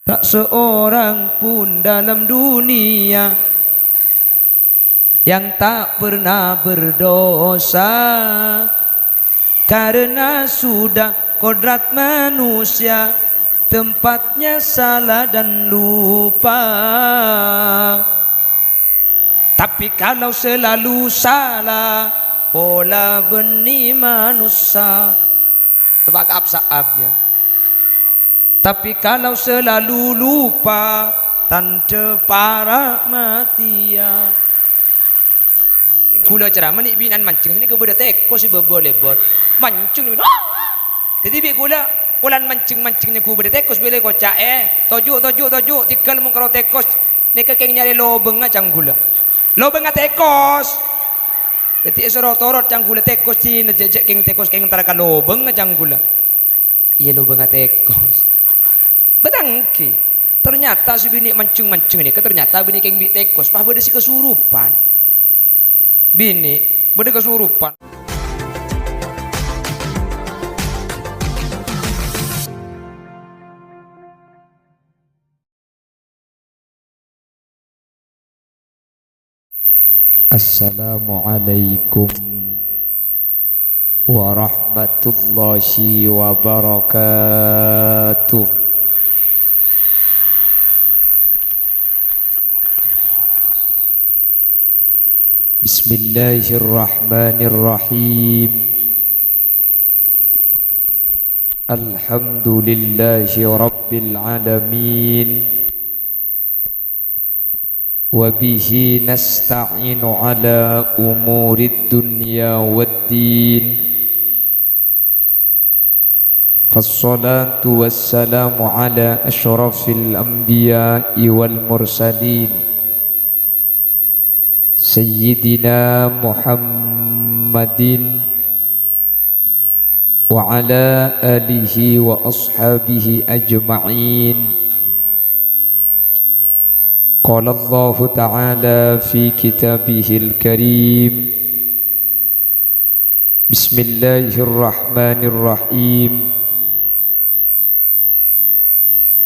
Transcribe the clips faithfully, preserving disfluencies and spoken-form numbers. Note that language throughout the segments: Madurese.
Tak seorang pun dalam dunia yang tak pernah berdosa, karena sudah kodrat manusia, tempatnya salah dan lupa. Tapi kalau selalu salah, pola bânnè manossa. Teppa' ka ap-sa'ap, ya. Tapi kalau selalu lupa, tandhâ para' matèya. Ghulâ ceramah nè' binè'an mancèng, sè nèka bâdâ tèkos sè bâbâ lèbât. Mancèng nè', dhâddhi bi' ghulâ, polana mancèng-mancèng nèko bâdâ tèkos, bilâ èkoca', "Eh, toju', toju', toju', tèghâl mon karo tèkos." Nèka kèng nyarè lobângnga ca'na ghulâ. Lobângnga tèkos. Dhâddhi èsoro torot ca'na ghulâ tèkos dinah, jhâ', jhâ' kèng tèkos kèng entar ka lobângnga ca'na ghulâ. Iyâ, lobângnga tèkos. Bâtangkè. Ternyata sè binè' mancèng-mancèng nèka ternyata binè' kèng bi' tèkos, pas bâdâ sè kasurupan. Binè' bâdâ kasurupan. Assalamualaikum warahmatullahi wabarakatuh. Bismillahirrahmanirrahim. Alhamdulillahi rabbil alamin. Wa bihi nasta'inu ala umurid dunya wad din. Fassalatu wassalamu ala asyrafil anbiya'i wal mursalin, Sayyidina Muhammadin wa ala alihi wa ashabihi ajma'in. Qala Allahu ta'ala fi kitabihil karim, Bismillahirrahmanirrahim.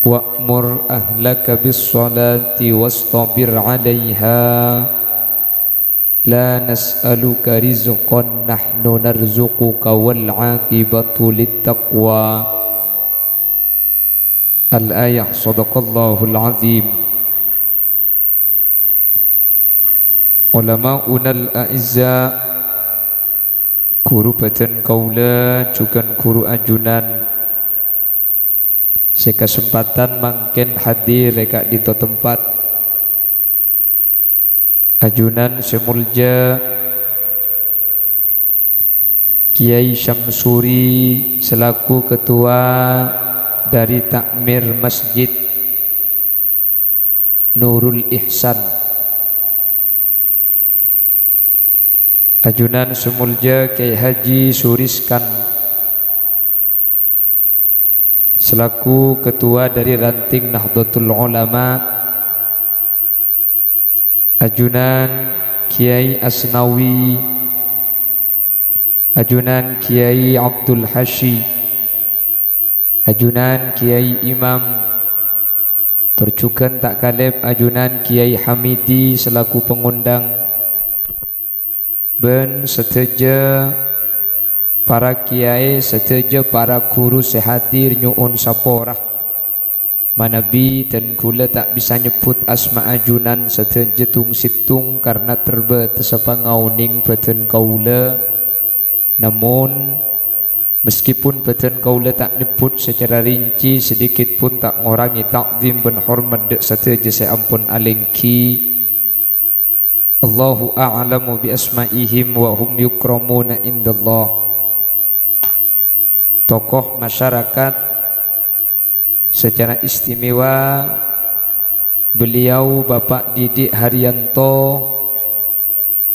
Wa'mur ahlaka bis-shalati wastabir 'alaiha. La nas'aluka rizqan, nahnu narzuquka, wal 'aqibatu lit-taqwa. Al-ayah, shadaqallahul azim. Ulama'unal a'izza, ghuru bhâdhân kaulâ jhughân ghuru ajunan sè kasempatan mangkèn hadir è ka'dinto tempat. Ajunan sè molja Kiai Syamsuri selaku ketua dari Takmir Masjid Nurul Ihsan. Ajunan sè molja Kiai Haji Suriskan selaku ketua dari Ranting Nahdlatul Ulama. Ajunan Kiai Asnawi, ajunan Kiai Abdul Hasyi, ajunan Kiai Imam, tor jhughân ta' kalèp ajunan Kiai Hamidi selaku pangondhâng, bân sadhâjâ para kiai, sadhâjâ para ghuru sè hadir nyo'on sapora. Manabi dân kaulâ ta' bisa nyebbhut asma ajunan sadhâjâ tong-sèttong karna terbâtessa pangaonèng bhâdhân kaulâ. Namon, meskipun bhâdhân kaulâ ta' nyebbhut sacara rinci, sedikit pun ta' ngorangè ta'zim bân hormat dâ' sadhâjâ sè ampon alèngghi. Allahu a'lamu bi asma'ihim wa hum yukramuna indallah. Tokoh masyarakat, secara istimewa beliau Bapak Didik Haryanto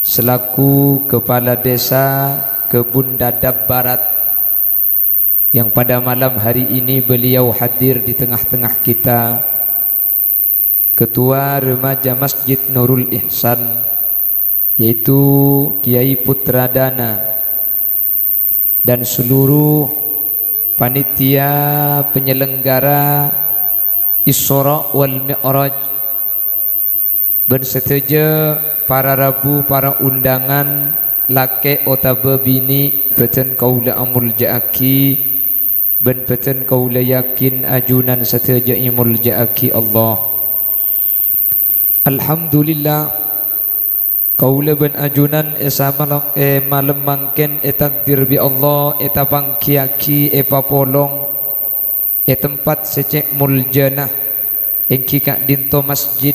selaku Kepala Desa Kebun Dadap Barat yang pada malam hari ini beliau hadir di tengah-tengah kita. Ketua Remaja Masjid Nurul Ihsan, yaitu Kiai Putra Dana, dan seluruh panitia penyelenggara Isra wal Mi'raj. Bân sadhâjâ para rabu, para undangan, lakè' otabâ binè', bhâdhân kaulâ amoljâ'aghi, bân bhâdhân kaulâ yakin ajunan sadhâjâ èmoljâ'aghi Allah. Alhamdulillah, kaulâ bân ajunan è samalem, è malem mangkèn ètakdir bi' Allah, ètapangghiyâghi, èpapolong è tempat sè cè' moljâna, èngghi ka'dinto masjid,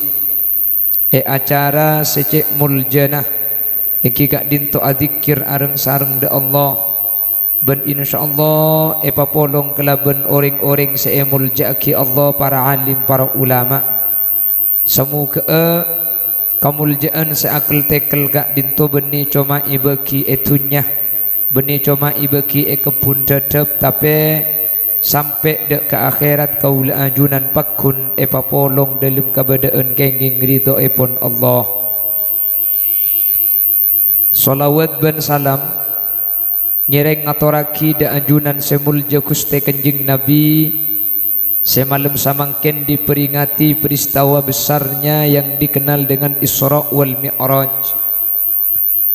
è acara sè cè' moljâna, èngghi ka'dinto adzikkèr areng-sareng dâ' Allah, bân insyaallah èpapolong kalabân orèng-orèng sè èmoljâ'aghi Allah, para alim, para ulama. Samoghâ'â kamoljâ'ân sè akel-tèkel ka'dinto bânnè coma èbâghi è dhunnya, bânnè coma èbâghi è kebbhun dhâdhâp, tapè sampè' dâ' ka akhèrat kaulâ ajunan pagghun èpapolong dâlem kabâdâ'ân kèngèng ridhoèpon Allah. Shalawat bân salam ngèrèng ngatorraghi dâ' ajunan sè moljâ Ghustè Kanjeng Nabi, sè malem samangkèn diperingati peristiwa besarnya yang dikenal dengan Isra wal Mi'raj.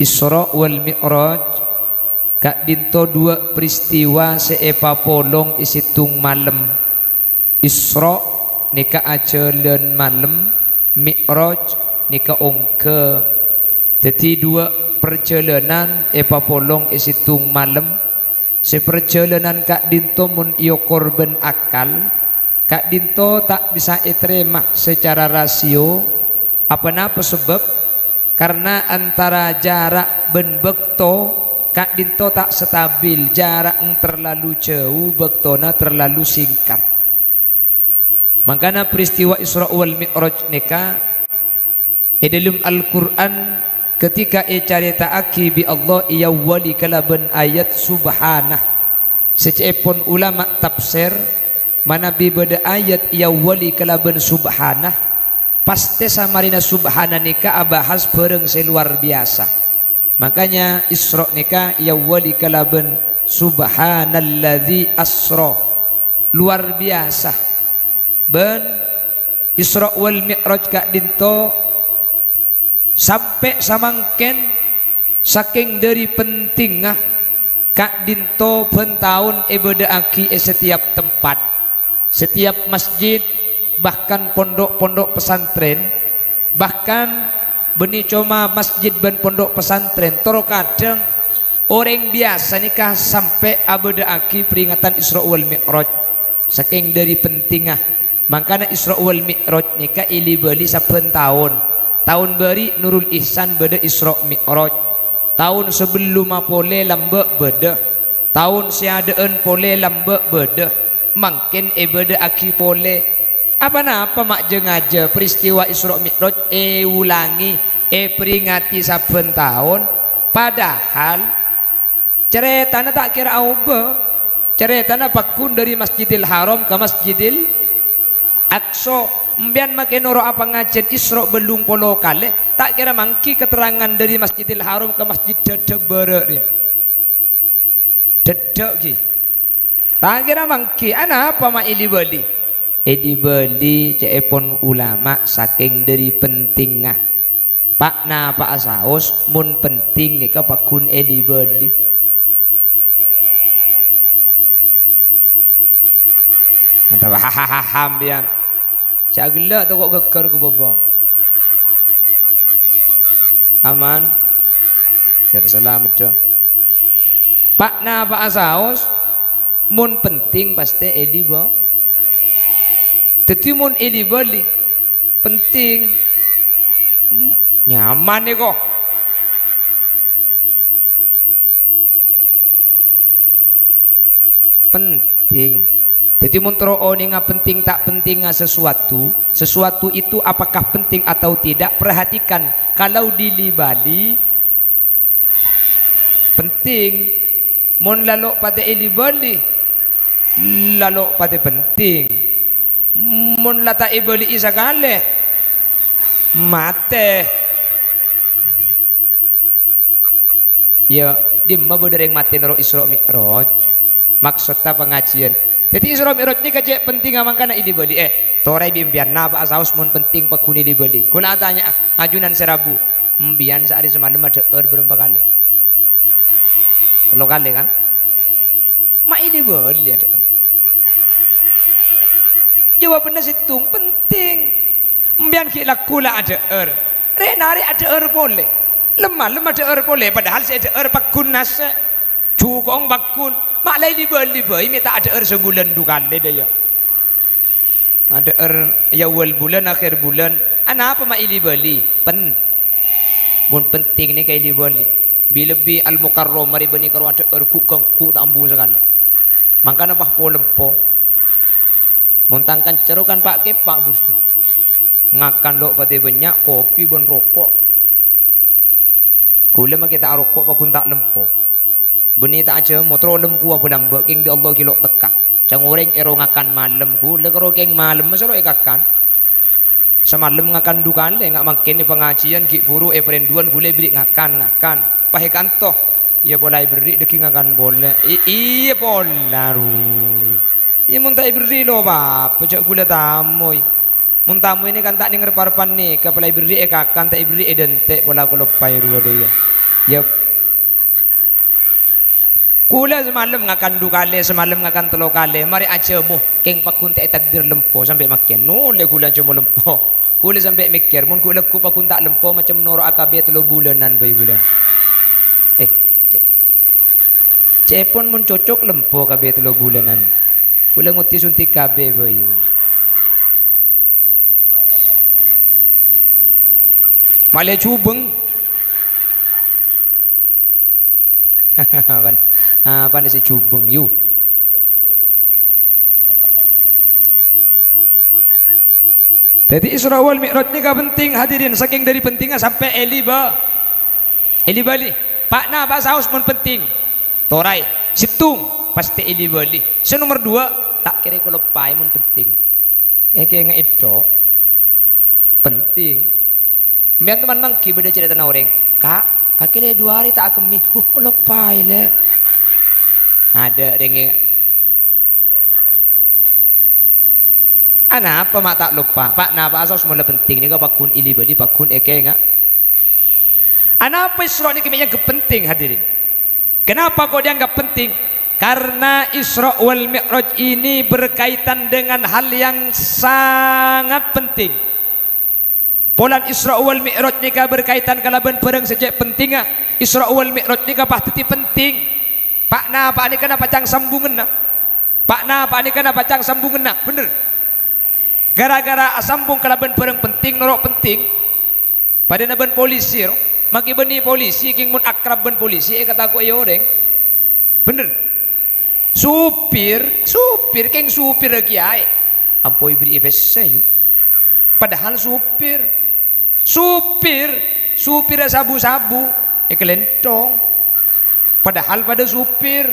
Isra wal Mi'raj ka'dinto duwâ' peristiwa sè èpapolong è sèttong malem. Isra nèka ajhâlân malem, Mi'raj nèka ongghâ. Dhâddhi, duwâ' parjhâlânan èpapolong è sèttong malem. Sè parjhâlânan ka'dinto mon èokor bân akal, ka'dinto ta' bisa ètarèma sacara rasio. Aponapa sabâb? Karna antara jhârâ' bân bâkto ka'dinto ta' stabil, jhârâ'na terlalu jhâu, bâktona terlalu singkat. Mangkana peristiwa Isra wal Mi'raj nèka è dâlem Al-Qur'an ketika ècarèta'aghi bi' Allah èawwali kalabân ayat Subhanah. Sè ca'èpon ulama tafsir, manabi bâdâ ayat èawwali kalabân Subhanah, pastè samarèna Subhanah nèka abahas bhârâng sè luar biyasa. Makanya Isra nèka èawwali kalabân Subhanalladzi asra. Luar biyasa. Bân Isra wal Mi'raj ka'dinto sampè' samangkèn, sakèng dâri pentingnga ka'dinto bân taon èbâdâ'aghi è setiap tempat, setiap masjid, bahkan pondok-pondok pesantren, bahkan bânnè coma masjid bân pondok pesantren, toro kadhâng orèng biyasa nèka sampè' abâdâ'aghi peringatan Isra wal Mi'raj, sakèng dâri pentingnga. Mangkana Isra wal Mi'raj nèka èli-bâli sabbhân taon. Taon bâri' Nurul Ihsan bâdâ Isra Mi'raj. Taon sabellumma polè lambâ' bâdâ. Taon sè adâ'ân polè lambâ' bâdâ. Mangkèn èbâdâ'aghi polè. Aponapa ma' jâ-ngajâ peristiwa Isra Mi'raj èolangè, èperingati sabbhân taon? Padahal Carètana ta' kèra aobâ. Carètana pagghun dâri Masjidil Haram ka Masjidil Aqsa. Empèyan makè noro' apangajiyân Isra bâllung polo kalè, ta' kèra mangghi katerrangan dâri Masjidil Haram ka Masjid Dhâdhâ' Bârâ' rèya. Dhâdhâ' ghi. Ta' kèra mangghi. Anapa ma' èli-bâli? Èli-bâli ca'èpon ulama sakèng dâri pentingnga. Pa'-napa'a saos, mon penting nèka pagghun èli-bâli. Mantap, hahaha, sampèyan. Jhâ' ghellâ' to ko' ghâgghâr ko' bâbâ. Aman? Jhâr salamet, do. Pa'-napa'a saos, mon penting pastè èli-bâ-, dhâddhi mon èli-bâli, penting. Hmm, nyaman nèko. Penting. Dhâddhi, mon terro onènga penting ta' pentingnga sesuatu, sesuatu itu apakah penting atau tidak, perhatikan. Kalau dili-bali, penting. Mon lalo' patè èli-bâli, lalo' patè penting. Mon la ta' èbâli'i sakalè, matè. Iyâ, dimma bâdâ rèng matè noro' Isra Mi'raj? Maksotta pangajiyân. Dhâddhi Isra Mi'raj nèka cè' pentingnga mangkana èli-bâli. Eh, torè bi' empèyan, napa'a saos mon penting pagghun èli-bâli. Kaulâ atanya'a, ajunan sè rabu, empèyan saarè samalem adhâ'âr bârâmpa kalè? Tello kalè, kan? Ma' èli-bâli adhâ'âr. Jawabanna sèttong, penting. Empèyan ghi' lagghu la adhâ'âr. Rè'-narè' adhâ'âr polè. Lem-malem adhâ'âr polè, padahal sè èdhâ'âr pagghun nasè'. Jhuko'ong pagghun. Ma' la èli-bâli bhâi mè' ta' adhâ'âr sabulân du kalè, dâ' iyâ. Adhâ'âr è awwal bulân, akhèr bulân. Anapa ma' èli-bâli? Pen-, mon penting nèka èli-bâli. Bi-, lebbi Al-Mukarramah rè bânnè karo adhâ'âr ghu'-, ghu' ta' ambu sakalè. Mangkana pas po-lempo. Mon tang kanca ro kan pa'-kèpa', Gus. Ngakan lo' patè bânnya', kopi bân roko'. Kaulâ makè ta' aroko' pagghun ta' lempo. Bânnè ta' ajhâmo, terro lempowa bâlâmbâ', kèng bi' Allah ghi' lo' tekka. Ca'na orèng èro ngakan malem, kaulâ karo kèng malem, masa lo' èkakan. Samalem ngakan du kalè, nga' mangkèn è pangajiyân ghi' bhuru è parènduwân ghulâ èberri' ngakan, ngakan. Pas è kanto, iyâ pola èberri' dhâggi' ngakan polè. I-, iyâ pola, ru. Iyâ mon ta' èberri' lo' pa-apa, jhâ' ghulâ tamoy. Mon tamoy nè kan ta' nèng rep-arepan nèka, pola èberri' èkakan, ta' èberri' èdhânte', pola kaloppaè rowa dâ' iyâ. Yep. Ghulâ samalem ngakan du kalè, samalem ngakan tello kalè, marè ajhâmo, kèng pagghun ta' ètakdir lempo sampè' mangkèn. Nolè ghulâ ajhâmo lempo. Ghulâ sampè' mèkkèr, mon ghu' lagghu' pagghun ta' lempo, macem noro'a K B tello bulânan bhâi ghulâ. Eh, cè'-, cè'èpon mon cocok lempo K B tello bulânan. Ghulâ ngoddi suntik K B bhâi. Malè jhubeng. Apana, apana sè jhubeng, yu? Dhâddhi Isra wal Mi'raj nèka penting, hadirin, sakèng dhâri pentingnga sampè' èli-bâ-, èli-bâli. Pa' napa'a saos mon penting. Torè, sèttong, pastè èli-bâli. Sè nomer duwâ', ta' kèra kaloppaè mon penting. Èkènga'è tok. Penting. Sampèyan toman mangghi bâdâ carètana orèng, "Ka', kakè lè' du arè ta' akemmè." "Huh, kaloppaè, Lè'." Adâ' rèngè. Anapa ma' ta' loppa? Pa' napa'a saos mon la penting nèka pagghun èli-bâli, pagghun èkènga'. Anapa Isra nèka mè' èangghep penting, hadirin? Kenapa kok dianggap penting? Karena Isra wal Mi'raj ini berkaitan dengan hal yang sangat penting. Polana Isra wal Mi'raj nèka berkaitan kalabân bhârâng sè cè' pentingnga. Isra wal Mi'raj nèka pas dhâddhi penting. Pa' napa'a nèka napacang sambunganna. Pa' napa'a nèka napacang sambunganna. Bhender. Gara-gara asambung kalabân bhârâng penting, noro' penting. Padâna bân polisi, ro. Makè bânnè polisi, kèng mon akrab bân polisi, èkatako'è orèng. Bhender. Supir, supir, kèng supir kèyaè. Ampo èberri'i pèssè, yu. Padahal supir. Supir, supirra sabu-sabu, èkalènthong. Padahal padâ supir.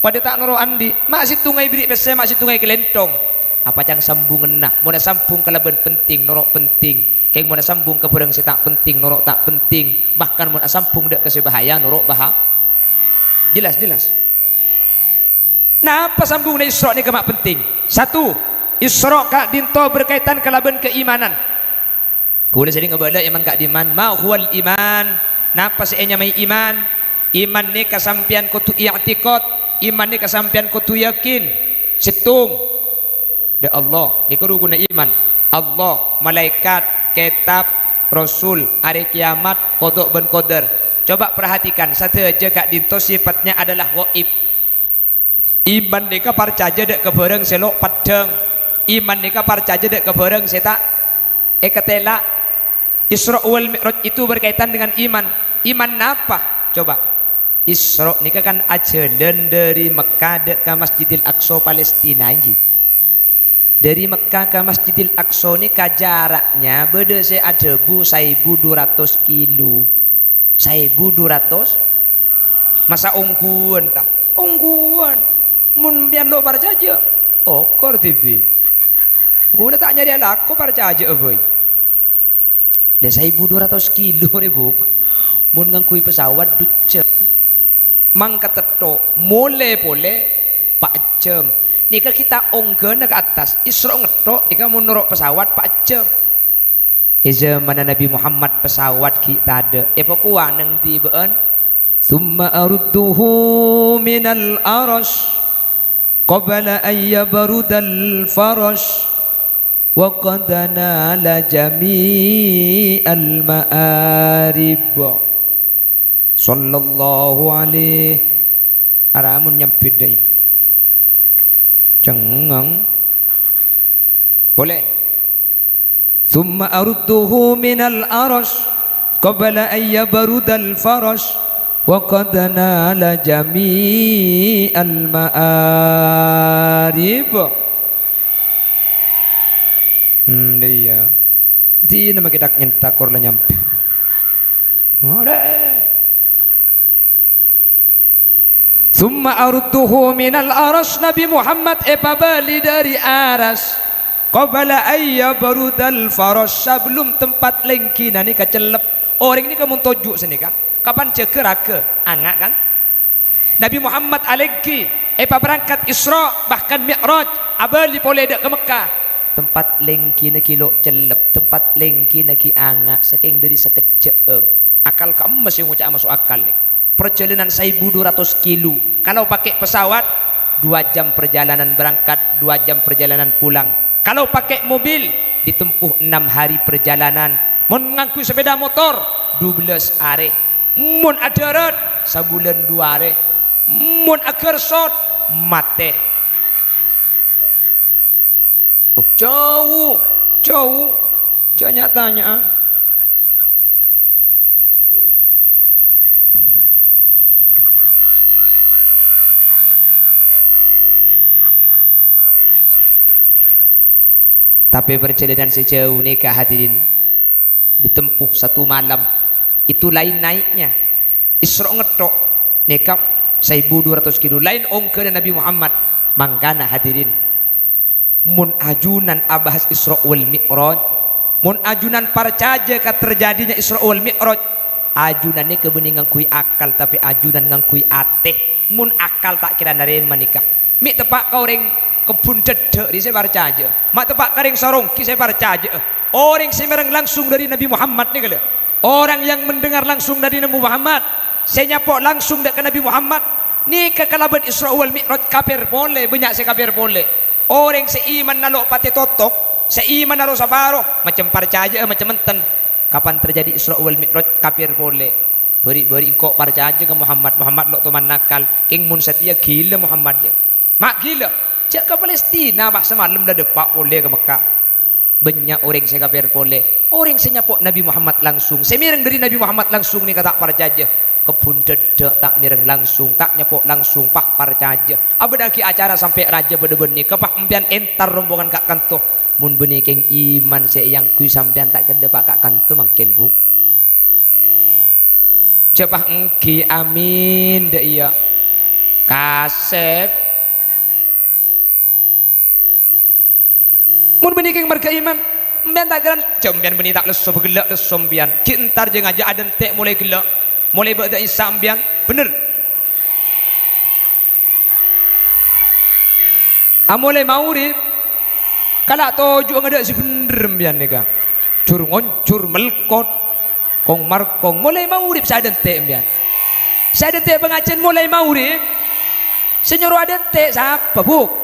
Padâ ta' noro' andi', ma' sèttonga èberri' pèssè, ma' sèttonga èkalènthong. Apacang sambunganna, mon asambung kalabân penting, noro' penting. Kèng mon asambung ka bhârâng sè ta' penting, noro' ta' penting. Bahkan mon asambung dâ' ka sè bahaya, noro' baha-, jelas, jelas. Napa sambunganna Isra nèka ma' penting? Satu, Isra ka'dinto berkaitan kalabân kaimanan. Kaulâ sering abâlâ iman ka'dimman. Ma huwal iman? Napa sè ènyamaè iman? Iman nèka sampèyan kodhu i'tiqad, iman nèka sampèyan kodhu yakin. Sèttong, dâ' Allah, nèka rukunna iman. Allah, malaèkat, kètab, rasul, arè kèyamat, qada bân qadar. Coba perhatikan, sadhâjâ ka'dinto sifatnya adalah ghaib. Iman nèka parcajâ dâ' ka bhârâng sè lo' peddhâng. Iman nèka parcajâ dâ' ka bhârâng sè ta' èkatèla'. Isra wal Mi'raj itu berkaitan dengan iman. Iman napa? Coba. Isra nèka kan ajhâlân dâri Mekkah dâ' ka Masjidil Aqsa, Palestina, ènggi. Dâri Mekkah ka Masjidil Aqsa nèka jaraknya bâdâ sè adhâbu saèbu du ratos kilo. Saèbu du ratos? Masa ongghuwân, ta? Ongghuwân. Mon sampèyan lo' parcajâ, okor dhibi'. Kaulâ ta' nyarè alako, parcajâ'â bhâi. Lha, saèbu du ratos kilo rè, Bu. Mon ngangghuy pesawat, du jhâm. Mangkat tèttho, molè polè, pa' jhâm. Nèka ghi' ta' ongghâna ka attas, Isra' ngettok nèka mon noro' pesawat pa' jam. È zamanna Nabi Muhammad pesawat ghi' tadâ', èpakowa neng dibâ'ân. "Tsumma arudduhu minal arasy qabla an yabrudal farasy wa qad nala jami'al ma'arib." Sallallahu alaihi. Ara mon nyambit dâ' iyâ. Cengngeng. Polè. "Tsumma arudduhu minal arasy qabla an yabrudal farasy wa qad nala jami'al ma'arib." Hmm, iyâ. Dinah makè tak nyentak kor la nyampe. Ora. "Tsumma arudduhu minal arasy," Nabi Muhammad èpabâli dâri arasy. "Qabla an yabrudal farasy," sabellum tempat lèngghina nèka cellep. Orèng nèka mon toju' sanèka, kapan jâgâ ragâ, anga' kan? Nabi Muhammad alèngghi, èpaberangkat Isra', bahkan Mi'raj, abâli polè dâ' ka Mekkah. Tempat lèngghina ghi' lo' cellep, tempat lèngghina ghi' anga' sakèng dâri sakejjhâ'ân. Akal ka'emma sè ngoca'a maso' akal, nè. Perjalanan saèbu dua ratus kilo. Kalau pakai pesawat, dua jam perjalanan berangkat, dua jam perjalanan pulang. Kalau pakai mobil, ditempuh enam hari perjalanan. Mon ngangghuy sepeda motor, dua belas arè. Mon adhârât, sabulân dua arè. Mon agarsot, matè. Oh, jhâu, jhâu. Jhâ' nya-tanya'a. Tapè parjhâlânan sè jhâu nèka, hadirin, ditempuh satu malam. Itu laèn naèknya. Isra' ngettok. Nèka saèbu dua ratus kilo. Laèn ongghâna Nabi Muhammad. Mangkana, hadirin, mon ajunan abahas Isra' wal Mi'raj, mon ajunan parcajâ ka terjadinya Isra' wal Mi'raj, ajunan nèka bânnè ngangghuy akal, tapè ajunan ngangghuy atè. Mon akal ta' kèra narèma nèka. Mè' teppa' ka orèng kebbhun dhâddhâ' rè sè parcajâ. Ma' teppa' ka orèng Sarongghi sè parcajâ. Orèng sè mèreng langsung dâri Nabi Muhammad nèka, lho. Orang yang mendengar langsung dari Nabi Muhammad, sè nyapo' langsung dâ' ka Nabi Muhammad, nèka kalabân Isra' wal Mi'raj kafir polè, bânnya' sè kafir polè. Orèng sè imanna lo' patè totok, sè imanna lo' saparo, macem parcajâ'â, macem enten. Kapan terjadi Isra' wal Mi'raj, kafir polè. Bâri'-bâri' engko' parcajâ ka Muhammad, Muhammad lo' toman nakal, kèng mon satèya ghilâ Muhammad, jâ. Ma' ghilâ, jâ' ka Palestina, pas samalem la dâpa' polè ka Mekkah. Bânnya' orèng sè kafir polè, orèng sè nyapo' Nabi Muhammad langsung, sè mèreng dâri Nabi Muhammad langsung nèka ta' parcajâ. Kebbhun dhâddhâ' ta' mèreng langsung, ta' nyapo' langsung, pas parcajâ. Abâdhâ'âghi acara sampè' rajâ bâdâ bânnè, kapa empèyan entar rombongan ka' kanto. Mon bânnè kèng iman sè èangghuy sampèyan ta' kèra dâpa' ka' kanto mangkèn, Bu. Jâ' pas èngghi, amin, dâ' iyâ. Kasèp. Mon bânnè kèng marghâ iman, empèyan ta' kèra, jâ' empèyan bânnè ta' lesso, ghellâ' lesso empèyan. Ghi' entar jâ' ngajhâk adântè' molaè ghellâ', molaè bâdâ Isya empèyan, bhender? Amolaè maghrib, kala' toju'â ngadâ' sè bhender empèyan nèka. Jur-ngonjur, melkot, kong-markong, molaè maghrib sè adântè' empèyan. Sè adântè' pangajiân molaè maghrib. Sè nyoro adântè' sapa, Bu?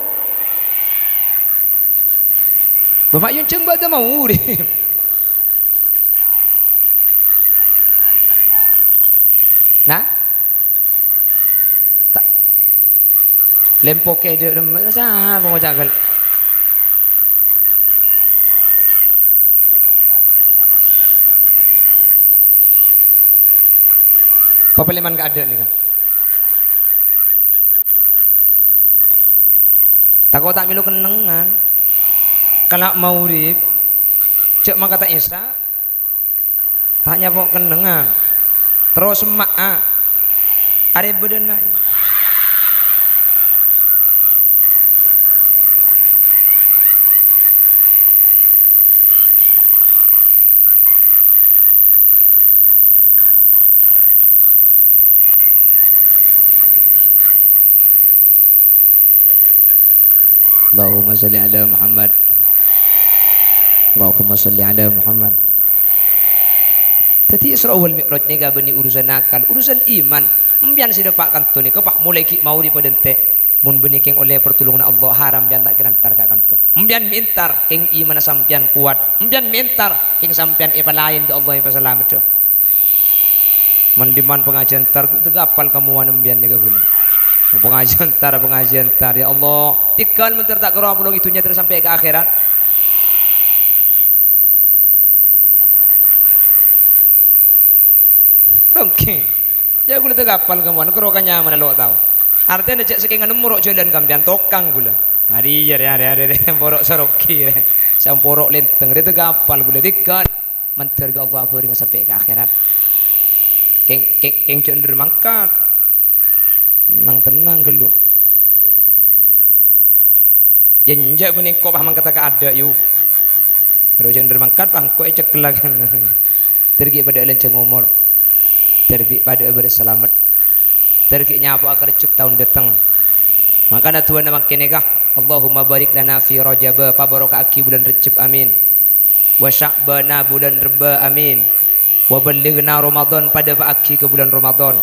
Bâ ma' yonjhâng bâdâ maghrib. Nah? Ta-, lempokè dâ', dâ', saha pangoca' ghâl-, papalèman kaadâ' nèka. Tako' ta' mèlo kennengngan. Kala' maghrib, jâ' mangkata Isya. Ta' nyapo' kennengngan. Terros emma'a. Arè bâdâna. Allahumma shalli ala Muhammad. Allahumma shalli ala Muhammad. Dhâddhi Isra wal Mi'raj nèka bânnè urusan akal, urusan iman. Empèyan sè dâpa' kanto nèka, pas molaè ghi' maori padâ entè'. Mon bânnè kèng ollè partolonganna Allah, haram empèyan ta' kèra entar ka kanto. Empèyan mè' entar, kèng imanna sampèyan kowat. Empèyan mè' entar, kèng sampèyan èpalaèn bi' Allah, èpasalameddhâ. Mon-dimman pangajiân entar, ghu' tèghâ apal kamowana empèyan nèka ghulâ. Pangajiân entar, pangajiân entar, ya Allah. Tèghâl mon entar ta' kèra apolong è dhunnya terros sampè' ka akhèrat. Dongkè. Ya, ghulâ tèghâ apal kamowana, kèra ka nyamana lo' tao. Artèna jhâ' sakènga nemmo ro' jhâlân ka empèyan, tokang ghulâ. Arèya, rè, arè, arè, rè, poro' sarogi, rè. Samporo' lèntèng, rè, tèghâ apal ghulâ, tèghâl. Mandhâr bi' Allah abhârengnga sampè' ka akhèrat. Kèng, kèng, kèng jhâ' endher mangkat. Nang-tennang ghâllu. Yâ, enjâ' bânnè engko' pas mangkaddhâ ka adâ', yu. Ro jhâ' endher mangkat, pas engko' ècekkellaghân. Dhâr ghi' padâ'â lanjhâng omor. Dhâr ghi' padâ'â bârâs salamet. Dhâr ghi' nyapo'a ka Rejjeb taon dâteng. Mangkana du'âna mangkèn nèka, Allahumma barik lana fi Rajaba, pabaroka'aghi bulân Rejjeb, amin. Wa Sya'bana, bulân Rebbâ, amin. Wa ballighna Ramadan, padâpa'aghi ka bulân Ramadan.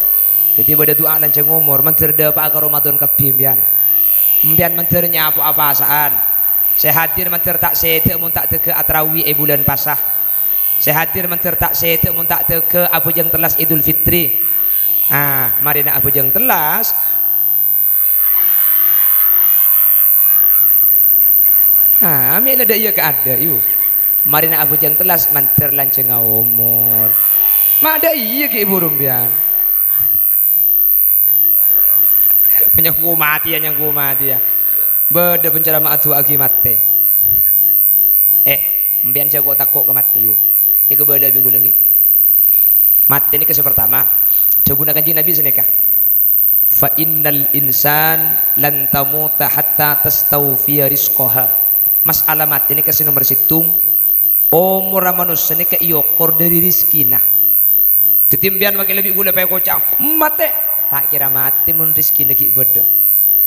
Dhâddhi bâdâ du'a lanjhâng omor, mandhâr dâpa'a ka Ramadan kabbhi empèyan. Empèyan mandhâr nyapo'a pasa'an. Sè hadir mandhâr ta' sèdhâ mon ta' tèghâ atarawi è bulân pasa. Sè hadir mandhâr ta' sèdhâ mon ta' tèghâ abhâjâng tellas Idul Fitri. Ah, marèna abhâjâng tellas, Ah, mè' la dâ' iyâ ka adâ', yu. Marèna abhâjâng tellas mandhâr lanjhângnga omor. Ma' dâ' iyâ ghi' buru empèyan. Nyangko matè, yâ, nyangko matè, yâ. Bâdâ penceramah adu'aaghi matè. Eh, empèyan jhâ' ko'-tako' ka matè, yu. Èkabâlâ bi' ghulâ ghi. Matè nèka sè partama. Dhâbuna Kanjeng Nabi sanèka, "Fa innal insan lan tamuta hatta tastawfiya rizqaha." Mas'ala matè nèka sè nomer sèttong, omorra manossa nèka èokor dâri rejhekkèna. Dhâddhi, empèyan makè lebbi ghulâ pèkoca', "Matè." Ta' kèra matè mon rejhekkèna ghi' bâdâ.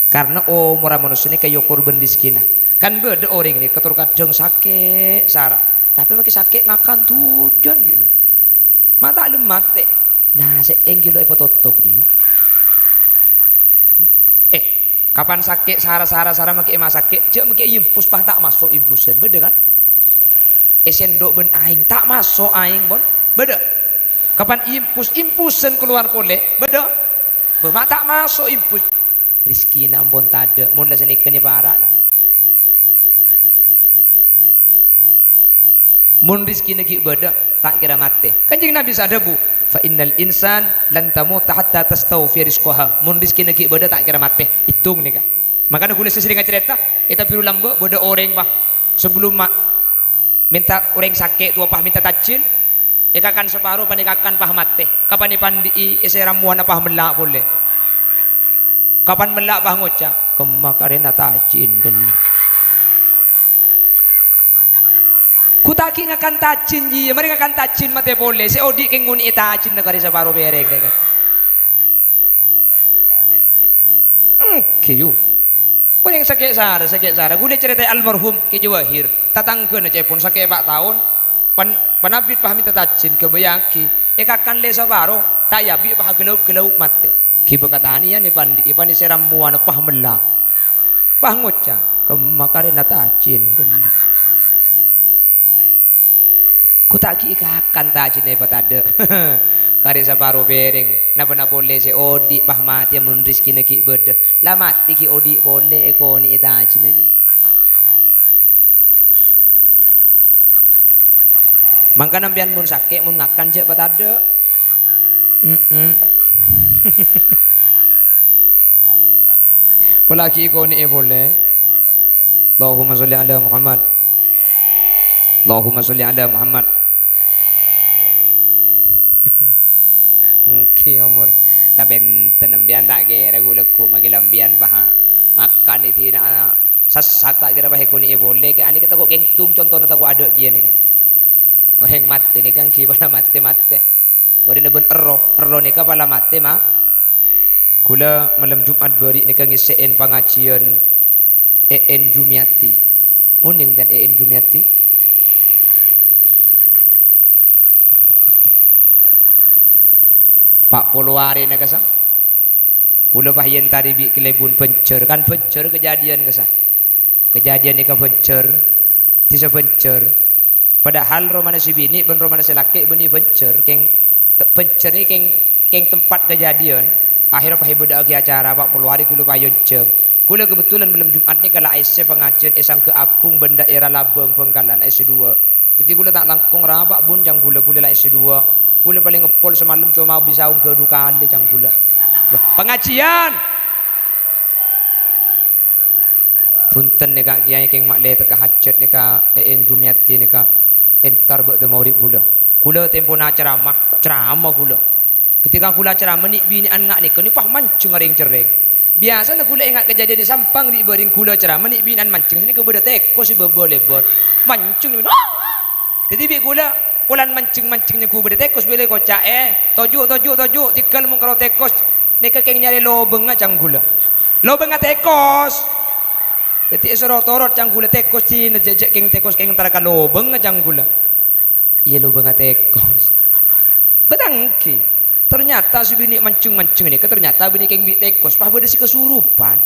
Karna omorra manossa nèka èokor bân rejhekkèna. Kan bâdâ orèng nèka tor kadhâng sakè' sara, tapè makè sakè' ngakan dhujân ghi'. Ma' ta' lem matè. Nah, sè èngghi lo' èpatotop, yu. Eh, kapan sakè' sara-sara, sara makè èmasakè', jhâ' makè èimpus, pas ta' maso' impusan, bâdâ kan? Èsèndok bân aèng, ta' maso' aèng, pon. Bâdâ. Kapan impus, impusan kalowar polè, bâdâ. Bâ, ma' ta' maso' impus. Rejhekkèna ampon tadâ', mon la sanèka nè para' la. Mon rejhekkèna ghi' bâdâ, ta' kèra matè. Kanjeng Nabi sè adhâbu, "Fa innal insan lan tamuta hatta tastawfiya rizqaha." Mon rejhekkèna ghi' bâdâ, ta' kèra matè. Ètong nèka. Makana ghulâ sè serrèng acarèta, è Tabiru Lambâ' bâdâ orèng, pas, sabellumma mènta orèng sakè' towa, pas mènta tajin, èkakan saparo, panèka kan pas matè. Kapan èpandi'i, èsèram mowana pas mella' polè. Kapan mella' pas ngoca', "Kemma karèna tajin, kemma." Ghu ta' ghi' ngakan tajin, jiyâ. Marè ngakan tajin matè polè. Sè odi' kèng ngonè'è tajinna karè saparo pèrèng, kèng. Èngghi, yu. Orèng sakè' sara, sakè' sara. Ghulâ carètaè almarhum Kè Jawahir. Tatangghâna ca'èpon sakè' pa' taon. Pan-, panabit pas mènta tajin, ghâbâyyâghi. Èkakan lè saparo, ta' èabi' pas aghâlau-ghâlau matè. Ghibâ ka tanèyan èpandi'i, èpanèsèram mowana pas mella'. Pas ngoca', "Kemma karèna tajin, kemma." Ghu ta' ghi' èkakan tajinna èpatadâ'. Karè saparo pèrèng, napa-napa polè sè odi' pas matè mon rejhekkèna ghi' bâdâ. La matè ghi' odi' polè èkonè'è tajinna jiyâ. Mangkana empèyan mon sakè', mon ngakan jhâ' patadâ'. Mm-mm. Polè ghi' èkonè'è polè. Allahumma sholli ala Muhammad. Allahumma sholli ala Muhammad. Èngghi, omor. Tapè enten empèyan ta' kèra ghu-lagghu' makè la empèyan paha ngakan è dinna' sassak ta' kèra pas èkonè'è polè. Kè anèka tako' kèng tong contona tako' adâ' kèya nèka. Orèng matè nèka èngghi pola matè-matè. Bâdâna bân erroh, erroh nèka pola matè, ma-, Ghulâ malem Jum'at bâri' nèka ngèssè'è pangajiyân Ē'en Jumiyati. Onèng bân Ē'en Jumiyati? Pa' polo arèna kassa. Kaulâ pas èyèntari bi' kalèbun Bânjhâr. Kan Bânjhâr kajhâdhiyân kassa. Kajhâdhiyân nèka Bânjhâr, dhisa Bânjhâr. Padahal romana sè binè' bân romana sè lakè' bânnè Bânjhâr, kèng te-, Bânjhâr nèka kèng, kèng tempat kajhâdhiyân. Akhèrra pas èbâdâ'âghi acara, pa' polo arè kaulâ pas èyonjhâng. Kaulâ kebetulan malem Jum'at nèka la èssè pangajhiyân è Sangga Agung bân Daerah Labang Bangkalan, S dua. Dhâddhi kaulâ ta' langkong rapa', bun, ca'na kaulâ, kaulâ la S dua. Kaulâ palèng ngèpol samalem coma bisa ongghâ du kalè, ca'na kaulâ. Bâh, pangajhiyân! Bhunten nèka, Kèyaè, kèng ma' lè tekka hajhât nèka, Ē'en Jumiyati nèka èntar bâdâ maulid kaulâ. Kaulâ tempona ceramah, ceramah kaulâ. Ketika kaulâ ceramah, nè'-binè'an nga' nèka nè pas manjheng arèng-cerrèng. Biyasana kaulâ ènga' kajhâdhiyân è Sampang ri'-bârèng kaulâ ceramah, nè'-binè'an manjheng, sanèka bâdâ tèkos è bâbâ lèbât. Manjheng nè'-binè', "Wah!" Dhâddhi bi' kaulâ, polana manjheng-manjheng nèko bâdâ tèkos, bilâ èkoca', "Eh, toju', toju', toju', tèghâl mon karo tèkos." Nèka kèng nyarè lobângnga ca'na kaulâ. Lobângnga tèkos. Dhâddhi èsoro torot ca'na kaulâ tèkos dinah, jhâ', jhâ' kèng tèkos kèng entar ka lobângnga ca'na kaulâ. Iyâ, lobângnga tèkos. Bâtanggi. Ternyata sè binè' manjheng-manjheng nèka ternyata binè' kèng bi' tèkos, pas bâdâ sè kasurupan.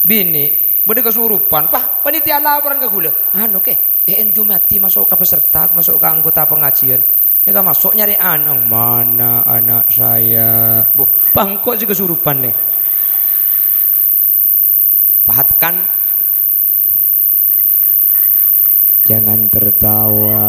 Binè', bâdâ kasurupan, pas panitia laporan ka kaulâ. Anu, Kè, Ē'en Jumiyati maso' ka peserta, maso' ka anggota pangajhiyân. Nèka maso' nyarè ana', "Mana anak saya?" Buh, pas engko' sè kasurupan, nè. Pas tekan. Jangan tertawa.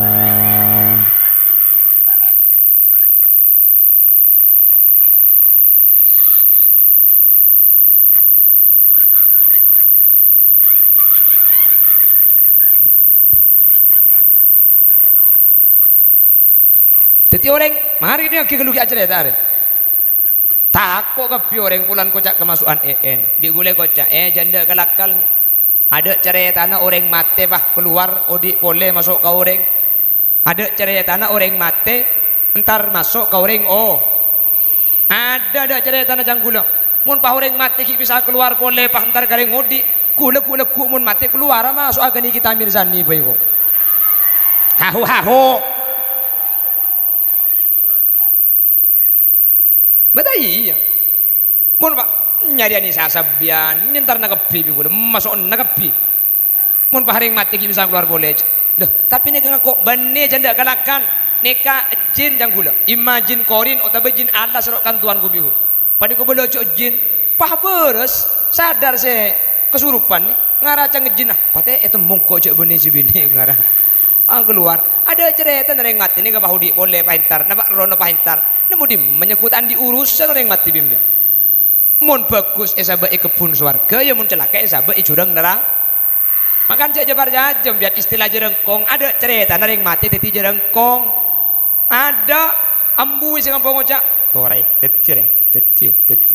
Dhâddhi orèng, marè nèka ghi' ghâllu ghi' acarèta arè. Tako' kabbhi orèng polana koca' kamaso'an Ē'en. Bi' kaulâ èkoca', "Eh, jhâ' endâ' kal-akal." Adâ' carètana orèng matè, pas, kalowar, odi' polè, maso' ka orèng. Adâ' carètana orèng matè, entar maso' ka orèng o-, adâ', adâ' carètana ca'na kaulâ. Mon pas orèng matè ghi' bisa kalowar polè, pas entar ka orèng odi', kaulâ ghu'-lagghu' mon matè kalowara maso'a ka nèka Tamir Sani bhâi ko. Haho-haho. Bâdâ iyâ. Mon, Pa', nyarèya nè' sasabbhiyân, nyentarna kabbhi bi' kaulâ, maso'na kabbhi. Mon pas orèng matè ghi' bisa kalowar polè. Lho, tapè nèka ngako' bânnè jhâ' endâ' kal-akal. Nèka jin ca'na kaulâ. Imma jin korin otabâ jin alas ro' kantowan ku bi' kaulâ. Panèka bâlâjâ jin. Pas bârâs, sadar sè kasurupan nè. Ngara ca'na jin, "Ah, patè ètemmong ko' jhâ' bânnè sè binè' ngara." Ah, kalowar. Adâ' carètana orèng matè nèka pas odi' polè pas entar. Napa' rowa pas entar. Nemmo dimma nyangko' ta' andi' urusan orèng matè bi' sampèyan. Mon bhâghus èsabâ' è kebbhun sowarghâ, iyâ mon calaka' èsabâ' è jhurâng nara-, Mangkana jhâ' jhâ' parcajâ, sampèyan, istilah jhârângkong, adâ' carètana rèng matè dhâddhi jhârângkong. Adâ', ambu sè ngampong ngoca', "Torè, dhâddhi, rè, dhâddhi, dhâddhi."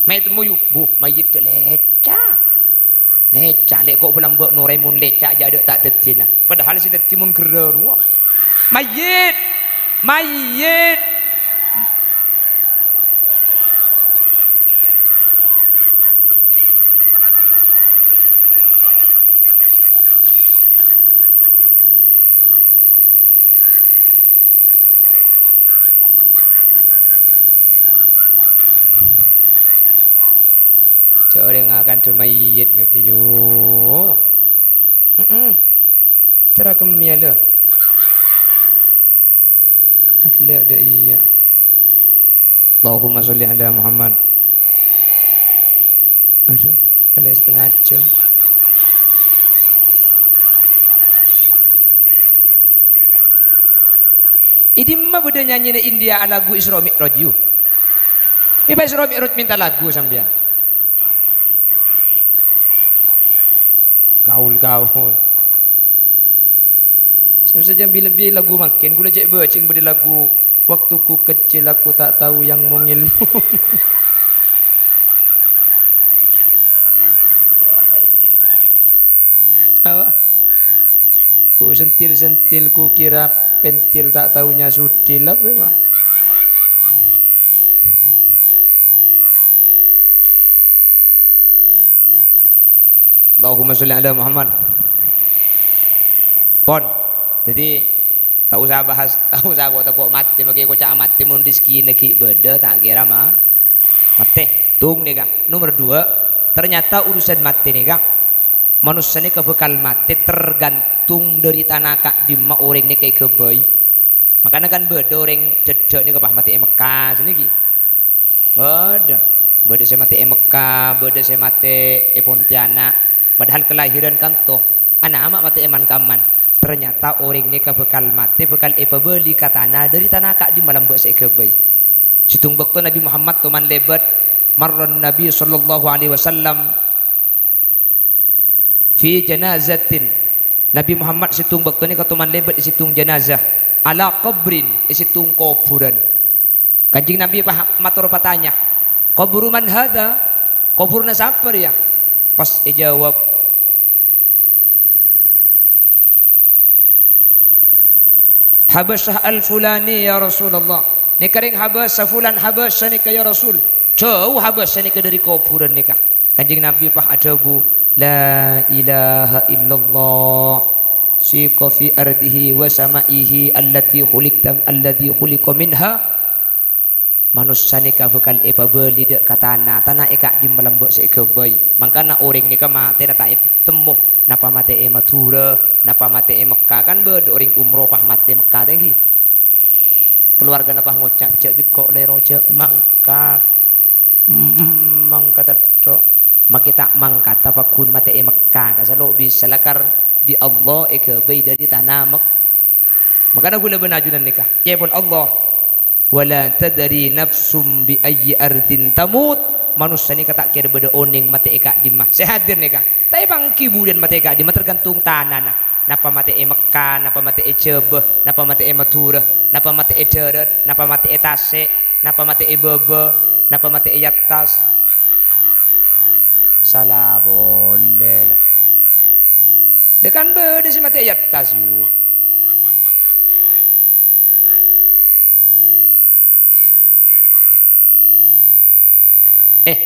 Mè' temmo, yu, "Bu, mayyit dâ' lèca'." Lèca', lè' ko' bâlâmbâ' norè mon lèca' jhâ' adâ' ta' dhâddhiyâna. Padahal sè dhâddhi mon ghârrâ rowa. Mayyit! Mayyit! Jhâ' orèng akandhâ mayyit kakè, yu. Heeh. Tera kemmèya, lho. Aghellâ' dâ' iyâ. Allahumma sholli ala Muhammad. Aduh, kalè setengah jam. È dimma bâdâ nyanyina India alagu Isra Mi'raj, yu? Mè' pas Isra Mi'raj mènta lagu sampèyan. Gaul-gaul. Sè saja bi-, lebbi lagu mangkèn, kaulâ cè' bâceng bâdâ lagu, "Waktuku kecil, aku tak tahu yang mungilmu." Apa? Ku sentil-sentil, ku kira pentil, tak taunya sudil, apa, Pak? Allahumma sholli ala Muhammad. Pon. Dhâddhi, ta' osa bahas, ta' osa ko'-tako' matè, makè ko' ca' matè, mon rejekkèna ghi' bâdâ, ta' kèra ma-, matè. Tung nèka. Nomer dua, ternyata urusan matè nèka, manossa nèka bhâkal matè tergantung dâri tana ka'dimma orèng nèka èghâbây. Makana kan bâdâ orèng cèdhâ' nèka pas matè è Mekka, sanèka. Bâdâ. Bâdâ sè matè è Mekka, bâdâ sè matè è Pontianak. Padahal kalahiran kanto. Ana' ma' matè è man-kamman. Ternyata orèng nèka bhâkal matè, bhâkal èpabâli ka tana dâri tana ka'dimma lambâ' sè èghâbây. Sèttong bâkto Nabbhi Muhammad toman lèbât, marran Nabi sallallahu alaihi wasallam fi janazatin. Nabbhi Muhammad sèttong bâkto nèka toman lèbât è sèttong janazah, ala qabrin, è sèttong kobhurân. Kanjeng Nabbhi pas mator patanya, "Qabru man hadza?" Kobhurânna sapa rèya? Pas èjâwâb, "Habasyah al-Fulani, ya Rasulullah." Nèka rèng Habasyah, fulan Habasyah nèka, ya Rasul. Jhâu Habasyah nèka dâri kobhurân nèka. Kanjeng Nabbhi pas adhâbu, "La ilaha illallah. Siqa fi ardihi wa sama'ihi allati khuliqta, allati khuliqa minha." Manossa nèka bhâkal èpabâli dâ' ka tana, tana è ka'dimma lambâ' sè èghâbây. Mangkana orèng nèka matèna ta' ètemmo, napa matè è Madhurâ, napa matè è Mekka. Kan bâdâ orèng umroh pas matè Mekka, ta' ènggi? Kalowargana pas ngoca', "Jhâ' bi' ko' lèro, jhâ' mangkat." Mm, mangkat tèdhâ'. Makè ta' mangkata pagghun matè è Mekka, kasa lo' bisa lakar bi' Allah èghâbây dâri tana Mek-, Makana ghulâ bân ajunan nèka, ca'èpon Allah, "Wa la tadri nafsum bi ayyi ardin tamut." Manossa nèka ta' kèra bâdâ onèng matè è ka'dimma. Sè hadir nèka, ta' èpangghi budiyân matè è ka'dimma, tergantung tanana. Napa matè è Mekka, napa matè è Jhâbâ, napa matè è Madhurâ, napa matè è dhârât, napa matè è tasè', napa matè è bâbâ, napa matè è attas. Sala polè, la. Dâ' kan bâdâ sè matè è attas, yu. Eh,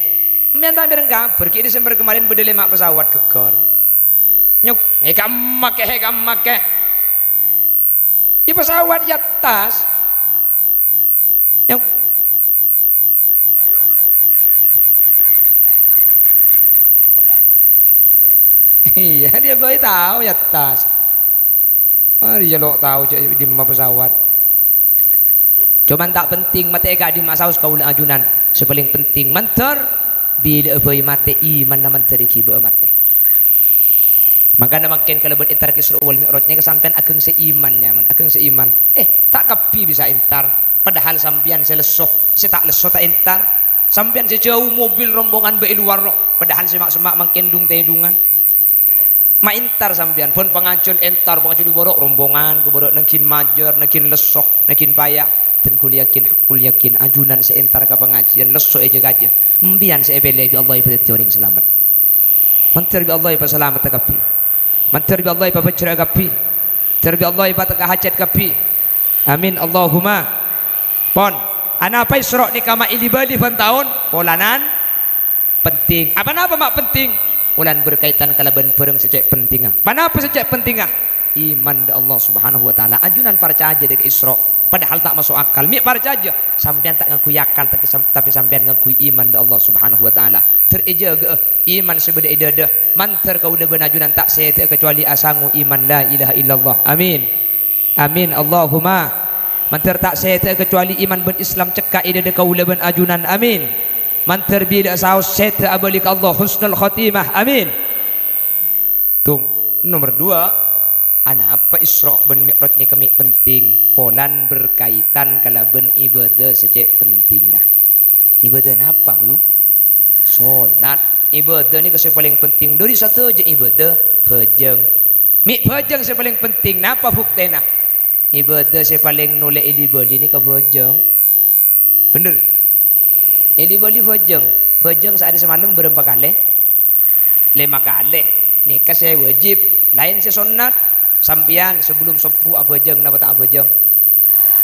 mènta mèreng kabhâr, ghi' Desember kemarin bâdâ lèma' pesawat ghâggâr. Nyok, eh, kamma kè, eh, kamma kè. Di pesawat è attas. Nyok. Iyâ, dia bhâi tao è attas. Arèya lo' tao jhâ' dimma pesawat. Coma ta' penting matè è ka'dimma saos kaulâ ajunan. Sè palèng penting mandhâr bilâ'â bhâi matè, imanna mandhâr èghibâ'â matè. Mangkana mangkèn kalabân entar ka Isra wal Mi'raj nèka sampèyan aghângsè iman, nyaman, aghângsè iman. Eh, ta' kabbhi bisa entar. Padahal sampèyan sè lesso, sè ta' lesso ta' entar. Sampèyan sè jhâu mobil rombongan bâ' è lowar, ro. Padahal sè ma'-, semma' mangkèn dung-tèdungan. Ma' entar sampèyan, bân pangajhiyân entar, pangajhiyân kobârâ rombongan, kobârâ nangghing majâr, nangghing lesso, nangghing paya. Dan ghulâ yakin, ghulâ yakin, ajunan sè entar ka pangajhiyân lesso è jâ-kajâ. Empèyan sè èpèlè bi' Allah èpadhâddhi orèng salamet. Mandhâr bi' Allah èpasalamet kabbhi. Mandhâr bi' Allah èpabhâjhrâ kabbhi. Mandhâr bi' Allah èpatekka hajhât kabbhi. Amin, Allahumma. Pon. Anapa Isra nèka ma' èli-bâli bân taon? Polana penting. Apa napa ma' penting? Polana berkaitan kalabân bhârâng sè cè' pentingnga. Ponapa sè cè' pentingnga? Iman dâ' Allah Subhanahu wa Ta'ala. Ajunan parcajâ dâ' ka Isra. Padahal ta' maso' akal. Mè' parcajâ. Sampèyan ta' ngangghuy akal, tapè sam-, tapè sampèyan ngangghuy iman dâ' Allah Subhanahu wa Ta'ala. Ter èjâgâ'â iman sè bâdâ è dâdâ. Mandhâr kaulâ bân ajunan ta' sèdhâ'â kacobâli asango iman la ilaha illallah. Amin. Amin. Allahumma. Mandhâr ta' sèdhâ'â kacobâli iman bân Islam cekka' è dâdâ kaulâ bân ajunan. Amin. Mandhâr bilâ saos sèdhâ abâli ka Allah husnul khotimah. Amin. Tung, nomer dua, anapa Isra bân Mi'raj nèka mè' penting? Polana berkaitan kalabân ibâdâ sè cè' pentingnga. Ibâdâ napa, Bu? Solat. Ibâdâ nèka sè palèng penting dâri sadhâjâ ibâdâ, bhâjâng. Mè' bhâjâng sè palèng penting, napa buktèna? Ibâdâ sè palèng nolè èli-bâli nèka bhâjâng. Bhender? Èli-bâli bhâjâng. Bhâjâng saarè samalem bârâmpa kalè? Lèma kalè. Nèka sè wâjib, laèn sè sonnat. Sampèyan sabellum sobbhu abhâjâng napa ta' abhâjâng?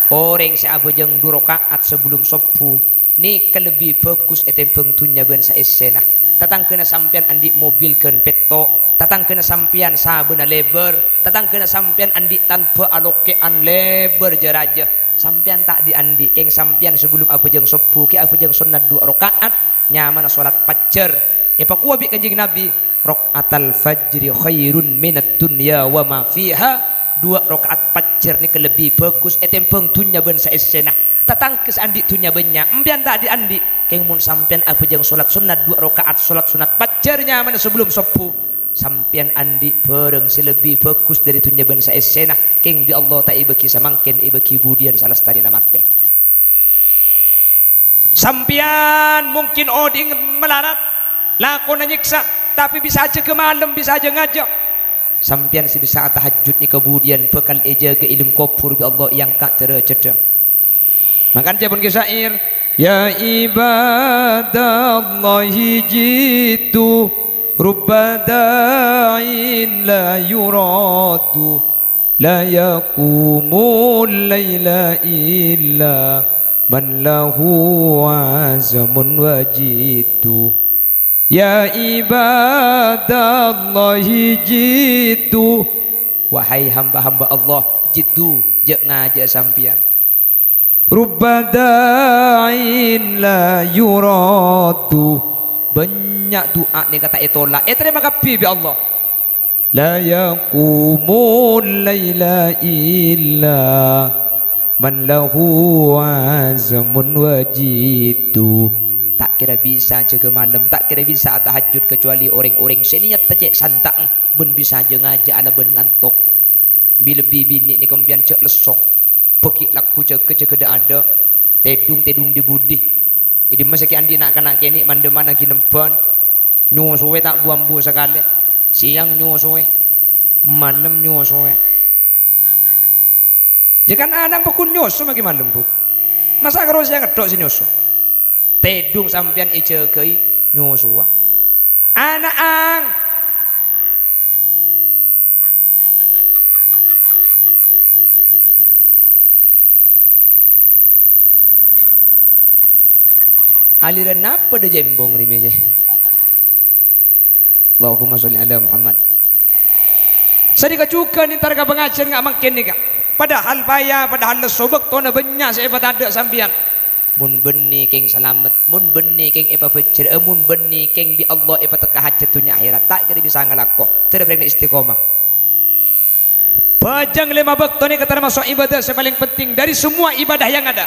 Orèng sè abhâjâng du raka'at sabellum sobbhu, nèka lebbi bhâghus ètèmbhâng dhunnya bân saèssèna. Tatangghâna sampèyan andi' mobil ghân pètto', tatangghâna sampèyan sabâna lèbâr, tatangghâna sampèyan andi' tanbâ alokè'an lèbâr jâ-rajâ. Sampèyan ta' dhi'-andhi', kèng sampèyan sabellum abhâjâng sobbhu ghi' abhâjâng sonnat duwâ' raka'at, nyamana solat fajr. Èpakowat bi' Kanjeng Nabi, "Rak'atal fajri khairun minad dunya wa ma fiha." Duwâ' raka'at fajr nèka lebbi bhâghus ètèmbhâng dhunnya bân saèssèna. Tatangghâ sè andi' dhunnya bânnya', empèyan ta' dhi'-andhi', kèng mon sampèyan abhâjâng solat sonnat duwâ' raka'at solat sonnat fajr nyamana sabellum sobbhu, sampèyan andi' bhârâng sè lebbi bhâghus dhâri dhunnya bân saèssèna, kèng bi' Allah ta' èbâghi samangkèn, èbâghi budiyân salastarèna matè. Sampèyan mungkin odi'na malarat, lakona nyèksa, tapè bisa ajâgâ malem, bisa ajâ-ngajâ. Sampèyan sè bisa atahajjud nèka budiyân bhâkal èjâgâ è alam kobhur bi' Allah, èangka' dârâjâddhâ. Mangkana ca'èpon ki syair, "Ya ibadallahi jiddu, rubba da'in la yuraddu, la yaqumul laila illa man lahu azmun wa jiddu." Ya ibadallahi jiddu, wahai hamba-hamba Allah, jiddu, jâ'-ngajâ'â sampèyan. Rubba da'in la yuraddu, bânnya' du'a nèka ta' ètola', ètarèma kabbhi bi' Allah. La yaqumul laila illa man lahu azmun wa jiddu. Ta' kèra bisa jâgâ malem, ta' kèra bisa atahajjud kacobâli orèng-orèng sè niyatta cè' santa'a bân bisa jâ-ngajâ alabân ngantok. Bi-, lebbi binè' nèka empèyan jâ' lesso. Bâgi lagghu jâgâ-jâgâ dâ'-adâ', tèdung-tèdung dhi-budhi. È dimma sè ghi' andi' na'-kana' kènè' man-, dhimma ghi' nembhân. Nyosowè ta' bu-ambu sakalè. Sèyang nyosowè. Malem nyosowè. Yâ kan ana' pagghun nyoso maghi malem, Bu. Masa' karo sèyang tok sè nyoso? Tèdung sampèyan èjâgâi nyosowa. Ana'na. Aliran napa dâ' jembong rè mè' jâ? Allahumma sholli ala Muhammad. Sanèka jhughân entar ka pangajiân nga' mangkèn nèka. Padahal paya, padahal lesso bâktona bânnya' sè èpatadâ' sampèyan. Mon bânnè kèng salamet, mon bânnè kèng èpabhâjjhrâ'â, mon bânnè kèng bi' Allah èpatekka hajhât dhunnya akhèrat, ta' kèra bisa ngalako. Dhârâ bhâreng istiqomah. Bhâjâng lèma bâkto nèka tamaso' ibâdâ sè palèng penting dhâri semmowa ibâdâ yang ada.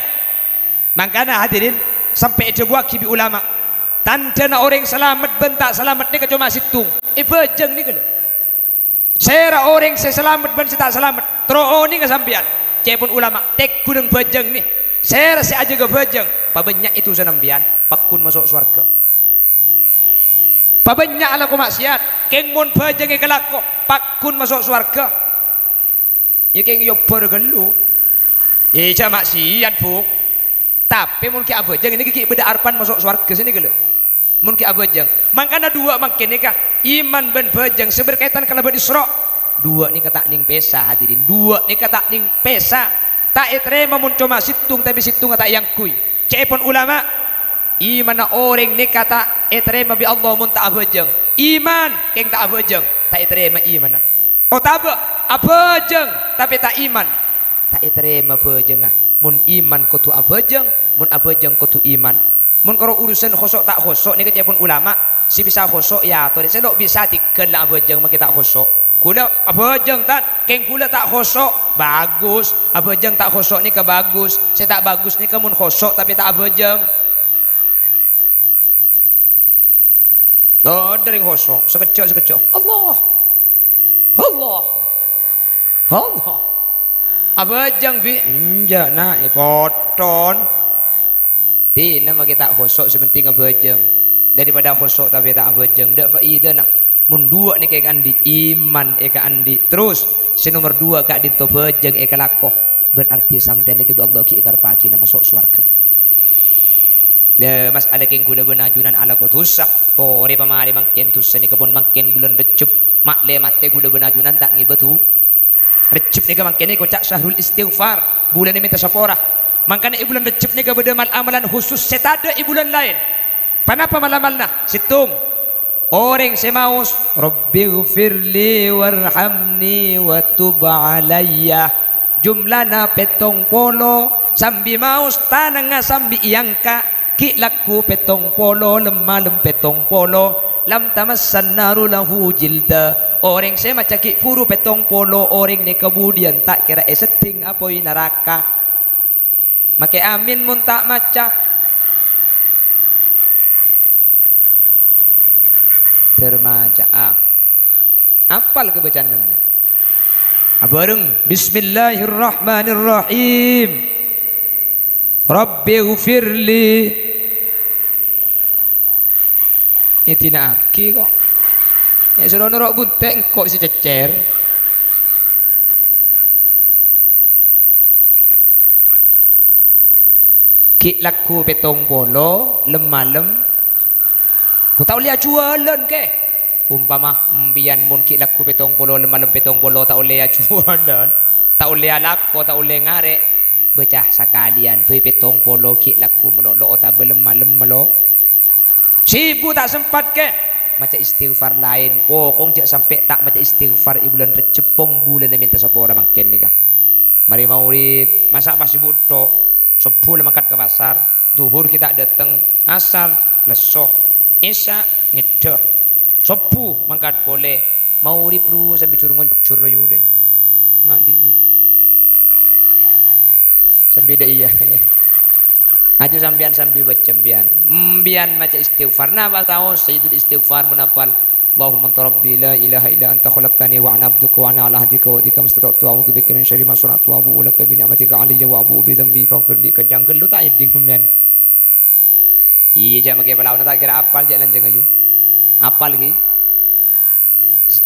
Mangkana, hadirin, sampè' èdhâbuwaghi bi' ulama, tandhâna orèng salamet bân ta' salamet nèka coma sèttong, è bhâjâng nèka, lho. Sèra orèng sè salamet bân sè ta' salamet, terro onènga sampèyan. Ca'èpon ulama, tègghuna bhâjâng nè. Sèra sè ajâgâ bhâjâng, pabânnya' è dhusana sampèyan, pagghun maso' sowarghâ. Pabânnya' alako ma'siyat, kèng mon bhâjâng èkalako, pagghun maso' sowarghâ. Yâ kèng èobbhâr ghâllu. Yâ, jhâ' ma'siyat, Bu. Tapè mon ghi' abhâjâng, nèka ghi' bâdâ arebbhân maso' sowarghâ sanèka, lho. Mon ghi' abhâjâng. Mangkana duwâ' mangkèn nèka, iman bân bhâjâng sè berkaitan kalabân Isra'. Duwâ' nèka ta' nèng pèsa, hadirin. Duwâ' nèka ta' nèng pèsa. Ta' ètarèma mon coma sèttong, tapè sèttongnga ta' èangghuy. Ca'èpon ulama, imanna orèng nèka ta' ètarèma bi' Allah mon ta' abhâjâng. Iman kèng ta' abhâjâng, ta' ètarèma imanna. Otabâ abhâjâng, tapè ta' iman, ta' ètarèma bhâjângnga. Mon iman kodhu abhâjâng, mon abhâjâng kodhu iman. Mon karo urusan khoso' ta' khoso' nèka ca'èpon ulama, sè bisa khoso' èyatorè, sè lo' bisa tèghâl la abhâjâng makè ta' khoso'. Ghulâ abhâjâng, Tan, kèng ghulâ ta' khoso', bagus. Abhâjâng ta' khoso' nèka bagus, sè ta' bagus nèka mon khoso' tapè ta' abhâjâng. Lo, dhâreng khoso', sakejjhâ', sakejjhâ'. Allah. Allah. Allah. Abhâjâng, Bi'? Enjâ', Na', èpothon. Dinah makè ta' khoso', sè penting abhâjâng. Daripada khoso' tapè ta' abhâjâng, dâ' faidana. Mon duwâ' nèka èkaandi', iman èkaandi', terros sè nomer duwâ' ka'dinto bhâjâng èkalako, berarti sampèyan nèka bi' Allah ghi' èkarebbhâghina maso' sowarghâ. La, mas'ala kèng ghulâ bân ajunan alako dhusa, torè pamarè mangkèn dhusa nèka pon mangkèn bulân Rejjeb, ma' lè matè ghulâ bân ajunan ta' ngibâ dhu-, Rejjeb nèka mangkèn èkoca' syahrul istighfar, bulânna mènta sapora. Mangkana è bulân Rejjeb nèka bâdâ mal-amalan khusus sè tadâ' è bulân laèn. Ponapa mal-amalna? Sèttong, Orèng sè maos, "Rabbighfirli warhamni wa tub alayya." Jumlana pèttong polo, sambi maos tanangnga sambi èangka', ghi' lagghu pèttong polo, lem-malem pèttong polo, "Lam tamassan naru lahu jilda." Orèng sè maca ghi' bhuru pèttong polo, orèng nèka budiyân ta' kèra èseddhing apoy naraka. Makè amin mon ta' maca. Dâr maca'a. Apal kabâca'anna? Abhâreng, "Bismillahirrahmanirrahim. Rabbighfirli." Èdina'aghi kok. È, soro noro' bunte' engko' sè cècèr. Ghi' lagghu pèttong polo, lem-malem. Bu, ta' ollè ajhuwâlân, kè. Ompama empèyan mon ghi' lagghu pèttong polo, lem-malem pèttong polo, ta' ollè ajhuwâlân, ta' ollè alako, ta' ollè ngarè', bâca sakalèyan bhâi pèttong polo ghi' lagghu malolo otabâ lem-malem malolo. Sibuk ta' sempat, kè. Maca istighfar laèn, pokok jhâ' sampè' ta' maca istighfar è bulân Rejjhebbhâng bulânna mènta sapora mangkèn nèka. Marè maghrib, masa' pas sibuk tho', sobbhu la mangkat ka pasar, dhuhur ghi' ta' dâteng, asar, lesso, isya, ngeddhâ. Sobbhu mangkat polè, maghrib ru sambi jhur-ngonjhur ayu dâi. Nga' dhi', dhi'. Sambi dâ' iyâ. Aju sampèyan sambi bâca sampèyan. Sampèyan maca istighfar. Napa saos Sayyidul Istighfar mon apal? "Allahumma anta rabbi la ilaha illa anta khalaqtani wa ana abduka wa ana ala ahdika wa wa'dika mastata'tu a'udzu bika min syarri ma shana'tu abu'u laka bi ni'matika alayya wa abu'u bi dzanbi faghfirli." Kencang ghâllu ta' èdhing sampèyan? Iyâ, jhâ' makè palaona ta' kèra apal, jhâ' lanjhâng ayu. Apal ghi?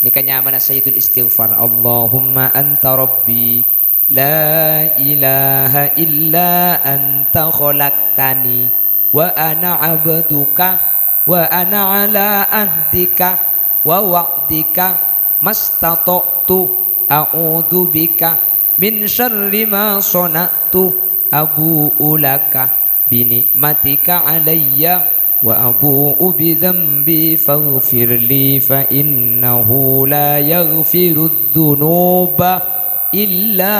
Nèka nyamana Sayyidul Istighfar. "Allahumma anta rabbi la ilaha illa anta khalaqtani wa ana abduka wa ana ala ahdika wa wa'dika mastata'tu a'udzu bika min syarri ma shana'tu abu'u laka bi ni'matika alayya wa abu'u bi dzanbi faghfirli fa innahu la yaghfirudz dzunuba illa."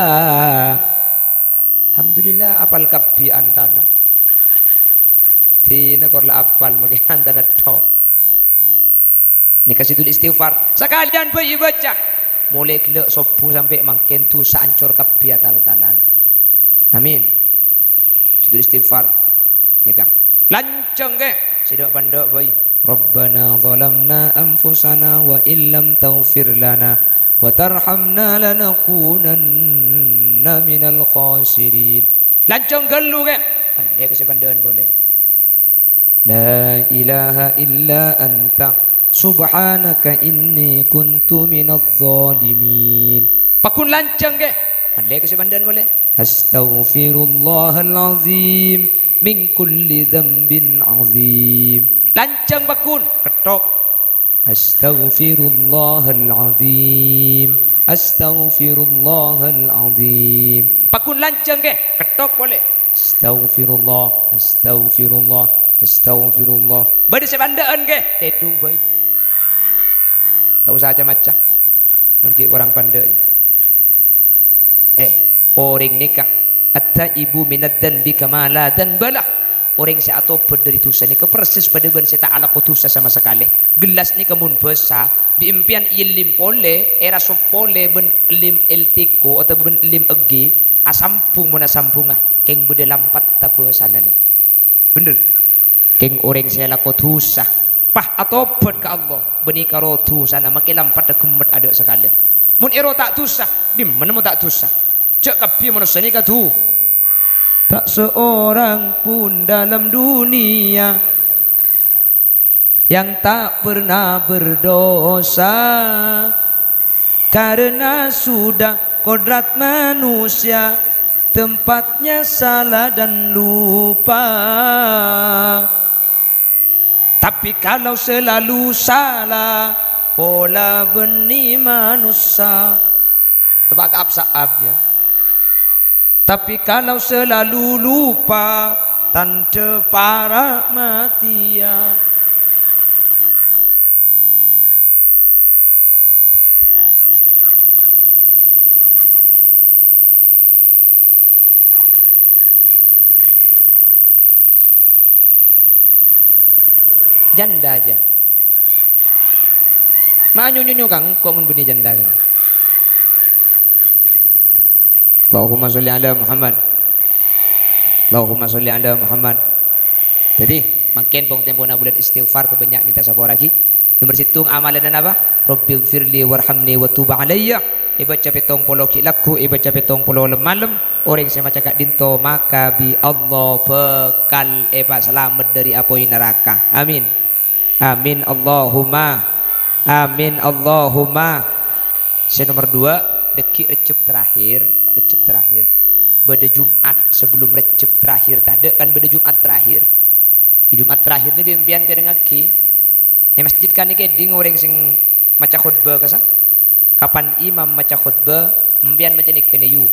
Alhamdulillah, apal kabbhi antana. Sèna kor la apal, makè antana tho'. Nèka Sayyidul Istighfar. Sakalèyan bhâi èbâca. Molaè ghellâ' sobbhu sampè' mangkèn dhusa ancor kabbhi atal-talan. Amin. Sayyidul Istighfar. Nèka. Lanjhâng, kè. Sè dâ'-pandâ' bhâi. "Rabbana zalamna anfusana wa illam taghfir lana wa tarhamna lanakunanna minal khasirin." Lanjhâng ghâllu, kè. Andi' ka sè pandâ'ân polè. "La ilaha illa anta, subhanaka inni kuntu minadh dhalimin." Paggun lanjhâng, kè. Andi' ka sè pandâ'ân polè. "Astaghfirullahal azim min kulli dzambin azim." Lanjhâng paggun, ketthok. "Astaghfirullahal azim, astaghfirullahal azim." Paggun lanjhâng, kè, ketthok polè. "Astaghfirullah, astaghfirullah, astaghfirullah." Bâdâ sè pandâ'ân, kè, tèdung bhâi. Ta' osa ca-maca. Mon ghi' korang pandâ'. Eh, orèng nèka, "At-taibu minadz-dzanbi kama la dzanbalah." Orèng sè atobhât dâri dhusa nèka persis padâ bân sè ta' alako dhusa sama sakalè. Gellas nèka mon bâsa, bi' empèyan èellèm polè, èrasop polè bân ellèm èltiko otabâ bân ellèm èggi, asambhung mon asambhunga, kèng bâdâ lampatta bâsana nèka. Bhender. Kèng orèng sè alako dhusa, pas atobhât ka Allah, bânnè karo dhusana makè lampatta ghemmet adâ' sakalè. Mon èro ta' dhusa, dimma nemmo ta' dhusa? Jhâ' kabbhi manossa nèka dhu-, tak seorang pun dalam dunia yang tak pernah berdosa, karena sudah kodrat manusia, tempatnya salah dan lupa. Tapi kalau selalu salah, pola bânnè manossa. Teppa' ka ap-sa'ap, ya. Tapi kalau selalu lupa, tandhâ para' matèya. Janda aja. Ma' nyo-nyonyo kang, ko' mon bânnè janda kang. Allahumma sholli ala Muhammad. Allahumma sholli ala Muhammad. Dhâddhi, mangkèn pong tempona bulân istighfar, pabânnya' mènta sapora ghi. Nomer sèttong amalanna napa? Rabbighfirli warhamni wa tub alayya. Èbâca pèttong polo ghi' lagghu, èbâca pèttong polo lem-malem. Orèng sè maca ka'dinto maka bi' Allah bhâkal èpasalamet dhâri apoy naraka. Amin. Amin, Allahumma. Amin, Allahumma. Sè nomer duwâ', dhâggi' Rejjeb terakhir, Rejjeb terakhir. Bâdâ Jum'at sebelum Rejjeb terakhir tadâ', kan bâdâ Jum'at terakhir. È Jum'at terakhir nèka bi' empèyan pèrengngaghi. È masjid kan nèka kèdhing orèng sè maca khotbah kassa'. Kapan imam maca khotbah, empèyan maca nèka nèyu.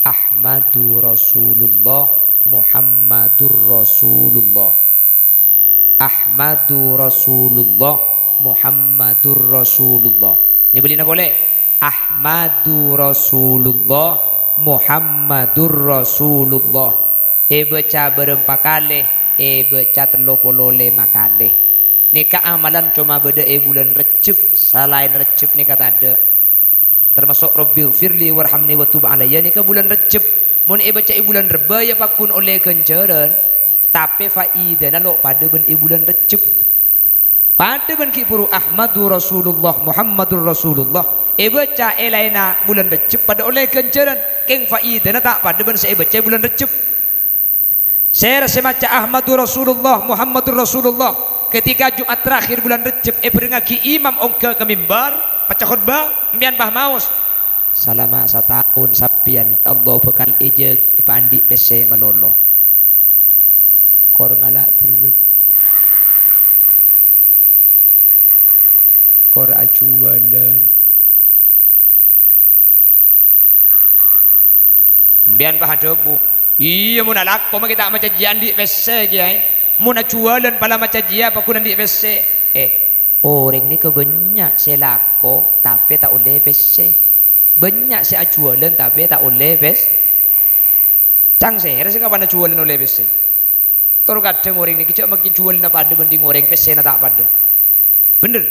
Ahmadu Rasulullah, Muhammadur Rasulullah. Ahmadu Rasulullah, Muhammadur Rasulullah. Èbâlina polè. Ahmadu Rasulullah, Muhammadur Rasulullah. Èbâca bârâmpa kalè, èbâca tello polo lèma kalè. Nèka amalan coma bâdâ è bulân Rejjeb, salaèn Rejjeb nèka tadâ'. Tamaso' Rabbighfirli warhamni wa tub alayya nèka bulân Rejjeb. Mon èbâca è bulân Rebbâ ya pagghun ollè ghânjhârân, tapè faidana lo' padâ bân è bulân Rejjeb. Padâ bân ghi' bhuru Ahmadu Rasulullah, Muhammadur Rasulullah. Èbâca è laènna bulân Rejjeb padâ ollè ghânjhârân, kèng faidana ta' padâ bân sè èbâca è bulân Rejjeb. Sèra sè maca Ahmadu Rasulullah, Muhammadur Rasulullah, ketika Jum'at terakhir bulân Rejjeb èbhârengngaghi imam ongghâ ka mimbar, maca khotbah, empèyan pas maos, "Salama sataon sampèyan, Allah bhâkal èjâgâ èpaandi' pèssè malolo." Kor ngala' dherrep. Kor ajhuwâlân. Empèyan pas adhâbu, "Iyâ, mon alako makè ta' maca jiyâ andi' pèssè, Kèyaè. Mon ajhuwâlân pala maca jiyâ, pagghun andi' pèssè." Eh, orèng nèka bânnya' sè lako, tapè ta' ollè pèssè. Bânnya' sè ajhuwâlân, tapè ta' ollè pès-, cang sèra sè kapan ajhuwâlân ollè pèssè. Tor kadhâng orèng nèka jhâ' makè jhuwâlânna padâ bân dhing orèng, pèssèna ta' padâ. Bhender?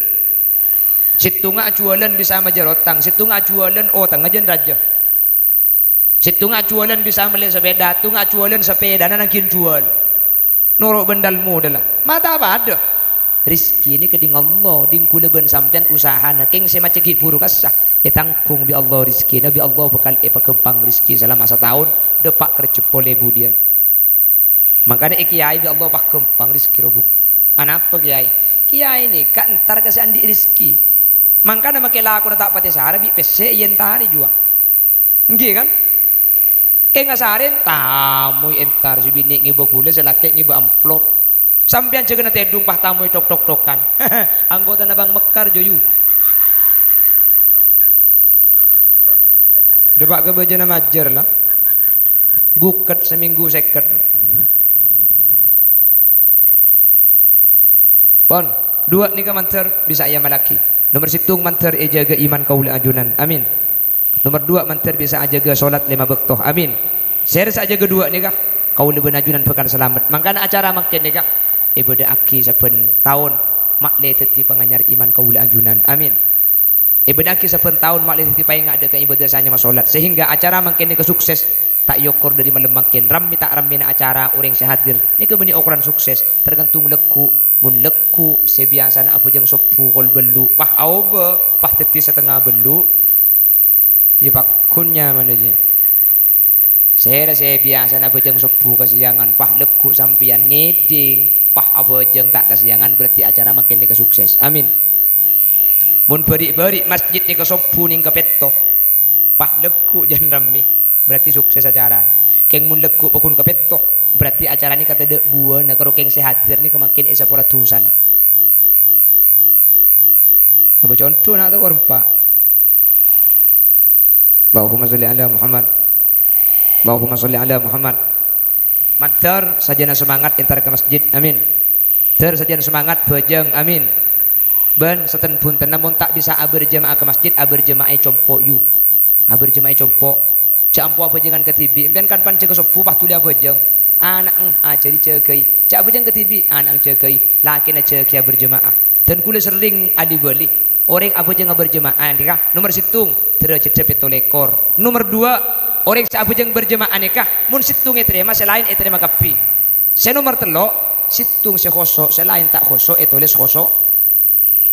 Sèttongnga ajhuwâlân bisa majâr otang, sèttongnga ajhuwâlân otangnga jân rajâ. Sèttongnga ajhuwâlân bisa mellè sapèda, sèttongnga ajhuwâlân sapèdana nangghin jhuwâl. Noro' bân dâlmo dâlla. Ma' ta' padâ. Rejhekkè nèka dhing Allah, dhing kaulâ bân sampèyan usahana. Kèng sè maca ghi' bhuru kassa', ètangghung bi' Allah rejhekkèna, bi' Allah bhâkal èpaghâmpang rejhekkè salama sataon, dâpa' kerja polè budiyân. Mangkana è Kèyaè bi' Allah paghâmpang rejhekkè rowa, Bu. Anapa Kèyaè? Kèyaè nèka entar ka sè andi' rejhekkè. Mangkana makè lakona ta' patè sara bi' pèssè èentarè jhuwa. Èngghi, kan? Kèng asarèn, tamoy entar, sè binè' ngèbâ ghulâ, sè lakè' ngèbâ amplop. Sampèyan jâgâna tèdung pas tamoy tok-tok-tokan. Anggotana Bank Mekar, joyu. Dâpa' ka bâjâna majâr, la. Gukèt samènggu sèket. Pon, duwâ' nèka mandhâr bisa èamallaghi. Nomer sèttong mandhâr èjâgâ iman kaulâ ajunan. Amin. Nomer duwâ' mandhâr bisa ajâgâ solat lèma bâkto. Amin. Sèra sè ajâgâ duwâ' nèka, kaulâ bân ajunan bhâkal salamet. Mangkana acara mangkèn nèka èbâdââghi sabbhân taon, ma'lè dhâddhi panganyar iman kaulâ ajunan. Amin. Èbâdââghi sabbhân taon ma'lè dhâddhi paènga' dâ' ka ibâdâ sè anyama solat, sehingga acara mangkèn nèka sukses, ta' èokor dâri malem mangkèn. Rammè ta' rammèna acara orèng sè hadir nèka bânnè okoran sukses, tergantung lagghu'. Mon lagghu' sè biyasana abhâjâng sobbhu kol bâllu', pas aobâ, pas dhâddhi satengnga bâllu', iyâ pagghun nyamana jiyâ. Sèra sè biyasana abhâjâng sobbhu kasèyangan, pas lagghu' sampèyan ngèdhing, pas abhâjâng ta' kasèyangan, berarti acara mangkèn nèka sukses. Amin. Mon bâri'-bâri' masjid nèka sobbhu nèng kapètto, pas lagghu' jân rammè, berarti sukses acarana. Kèng mon lagghu' pagghun kapètto, berarti acara nèka tadâ' buwâna, karo kèng sè hadir nèka mangkèn èsapora dhusana. Apa conto na' tokor empa'? Allahumma sholli ala Muhammad. Allahumma sholli ala Muhammad. Mandhâr sajâna semangat entar ka masjid. Amin. Dhâr sajân semangat bhâjâng. Amin. Bân satèn-bhuntenna mon ta' bisa aberjamaah ka masjid, aberjamaah è compo', yu. Aberjamaah è compo'. Jhâ' ampo abhâjângan kadhibi'. Empèyan kan pan jâgâ sobbhu pas dhuli abhâjâng. Ana'na ajhâri jâgâi. Jhâ' abhâjâng kadhibi', ana'na jâgâi. Lakèna jâgâyâ berjemaah. Dan kaulâ serrèng ali-bâli. Orèng abhâjângnga berjemaah nèka nomer sèttong, dârâjhâddhâ pètto lèkor. Nomer duwâ', orèng sè abhâjâng berjemaah nèka, mon sèttong ètarèma, sè laèn ètarèma kabbhi. Sè nomer tello', sèttong sè khoso', sè laèn ta' khoso', ètolès khoso'.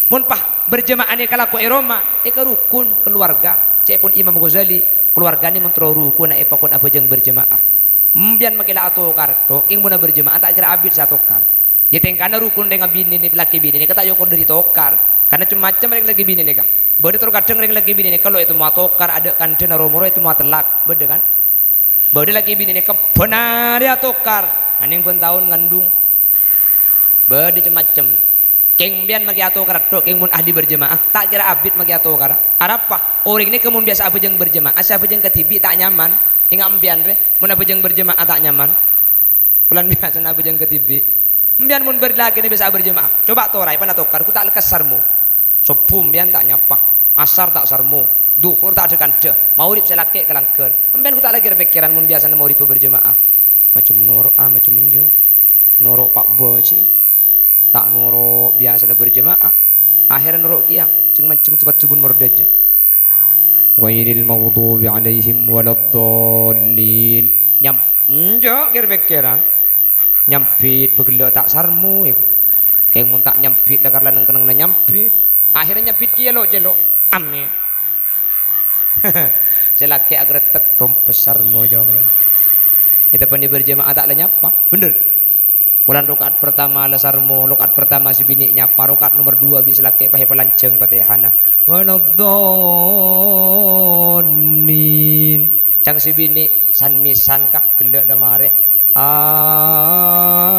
Mon pas berjemaah nèka lako è roma, èka rukun keluarga. Ca'èpon Imam Ghazali, keluargana mon terro rukun èpakon abhâjâng berjemaah. Empèyan makè la atokar, to, kèng mon berjemaah ta' kèra abit sè atokar. Yâ tèngkana rukun rèng abinè nè, lakè binè nèka ta' èokor dâri tokar. Karna cem-macem rèng lakè binè nèka. Bâdâ terkadang rèng lakè binè nèka lo' ètemmowa tokar, adâ' kandhâna ro-moro ètemmowa tellak. Bâdâ kan? Bâdâ lakè binè nèka bân arè atokar, anèng bân taon ngandung. Bâdâ cem-macem. Kèng empèyan makè atokar, to, kèng mon ahli berjemaah, ta' kèra abit makè atokar. Arapa? Orèng nèka mon biyasa abhâjâng berjemaah, sè abhâjâng kadhibi' ta' nyaman. Enga' empèyan rè, mon abhâjâng berjemaah ta' nyaman. Polana biyasana abhâjâng kadhibi'. Empèyan mon bar-, lakèna biyasa berjemaah, coba toraè, pan atokar, ghu ta' lekkas sarmo. Sobbhu empèyan ta' nyapa, asar ta' sarmo, dhuhur ta' dâ-kandhâ, maghrib sè lakè' kalangghâr. Empèyan ghu ta' lakè' pèkkèran mon biyasana maghribbhâ berjemaah. Macem noro', ah, macem enjâ'. Noro' pa' bâjhi. Ta' noro' biyasana berjemaah. Akhèrra noro' kèya, jeng-manjeng jhubun mordâjâ. Ghairil maghdubi alaihim waladdallin. Nyam-, enjâ' kèr-pèkkèran. Nyambit bâ ghellâ' ta' sarmo, yâ. Kèng mon ta' nyambit, la karla neng-kennengnganna nyambit. Akhèrra nyambit kèya lo'-cèlo'. Amin. Sè lakè' aghârèttek, tompes sarmo, jhung, yâ. Èteppanè berjemaah ta' la nyapa. Bhender. Polana raka'at pertama la sarmo, raka'at pertama sè binè' nyapa, raka'at nomer duwâ' bi' sè lakè' pas èpalanjhâng Fatihana. Waladdallin. Ca'na sè binè', san-mèsan ka, ghellâ' la marè.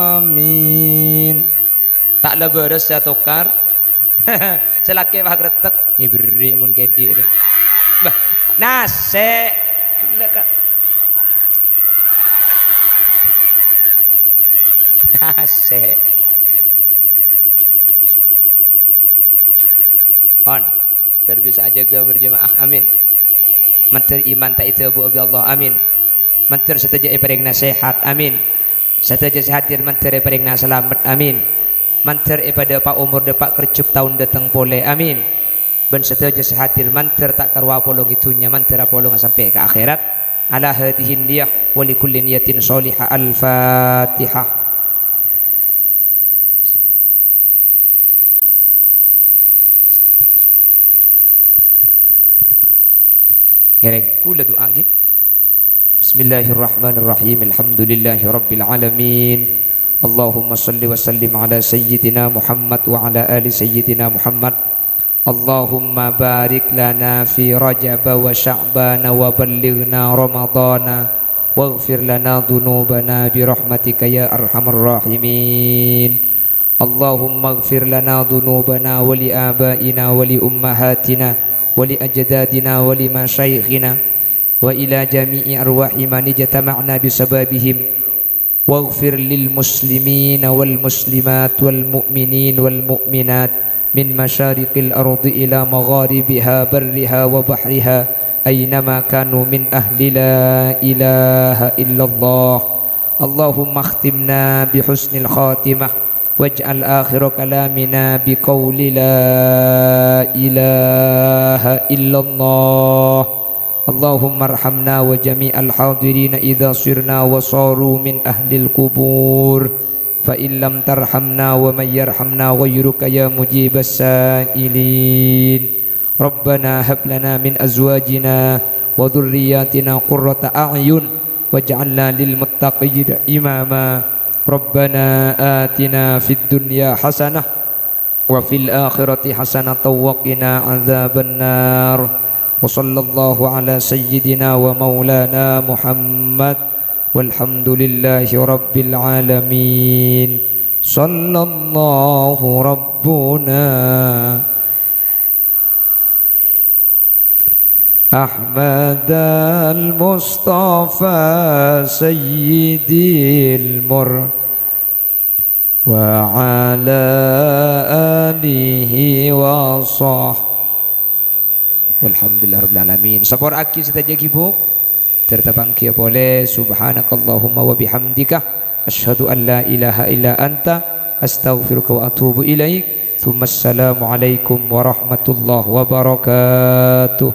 Amin. Ta' la bârâs sè atokar. Sè lakè' pas aghârèttek, èberri' mon kèdhi'. Bâh, nasè'. Ghellâ' ka-, nasè'. On. Ter bisa ajâgâ berjemaah. Amin. Mandhâr iman ta' èdhâbu bi' Allah. Amin. Mandhâr sadhâjâ èparèngana sehat. Amin. Sadhâjâ sè hadir mandhâr èparèngana salamet. Amin. Mandhâr èpadâpa' omor dâpa' kerjhep taon dâteng polè. Amin. Bân sadhâjâ sè hadir mandhâr ta' karowa apolongè dhunnya, mandhâr apolonga sampè' ka akhèrat. Ala hadhihi niyah wa li kulli niyatin shalihah. Al-Fatihah. Ngèrèng, kaulâ du'aaghi. Bismillahirrahmanirrahim. Alhamdulillahirabbil alamin. Allahumma shalli wa sallim ala sayyidina Muhammad wa ala ali sayyidina Muhammad. Allahumma barik lana fi Rajab wa Sya'ban wa ballighna Ramadhana, waghfir lana dzunubana bi rahmatika ya arhamar rahimin. Allahumma ighfir lana dzunubana wa li abaina wa li ummahatina wa li ajdadina wa li masyaikhina wa ila jami'i arwahi man ijtama'na bi sababihim. Waghfir lil muslimina wal muslimat wal mu'minin wal mu'minat min masyariqil ardi ila magharibiha barriha wa bahriha ainama kanu min ahli la ilaha illallah. Allahumma akhtimna bi husnil khatimah waj'al akhira kalamina bi qauli la ilaha illallah. Allahummarhamna wa jami'al hadirina idza sirna wa saru min ahlil qubur. Fa in lam tarhamna wa man yarhamna ghairuka ya mujibas sa'ilin. Rabbana hab lana min azwajina wa dzurriyyatina qurrata a'yun waj'alna lil muttaqina imama. Rabbana atina fid dunya hasanah wa fil akhirati hasanatan wa qina adzabannar. Wa sallallahu ala sayyidina wa maulana Muhammad. Walhamdulillahi rabbil alamin. Sallallahu rabbuna Ahmadal Mustafa Sayyidil Mur wa ala alihi wa sah. Walhamdulillahirabbil alamin. Sapora'aghi sadhâjâ ghi, Bu. Terta panggiya pole, subhanakallahumma wa bihamdika, asyhadu an la ilaha illa anta, astaghfiruka wa atubu ilaik. Tsumma assalamualaikum warahmatullahi wabarakatuh.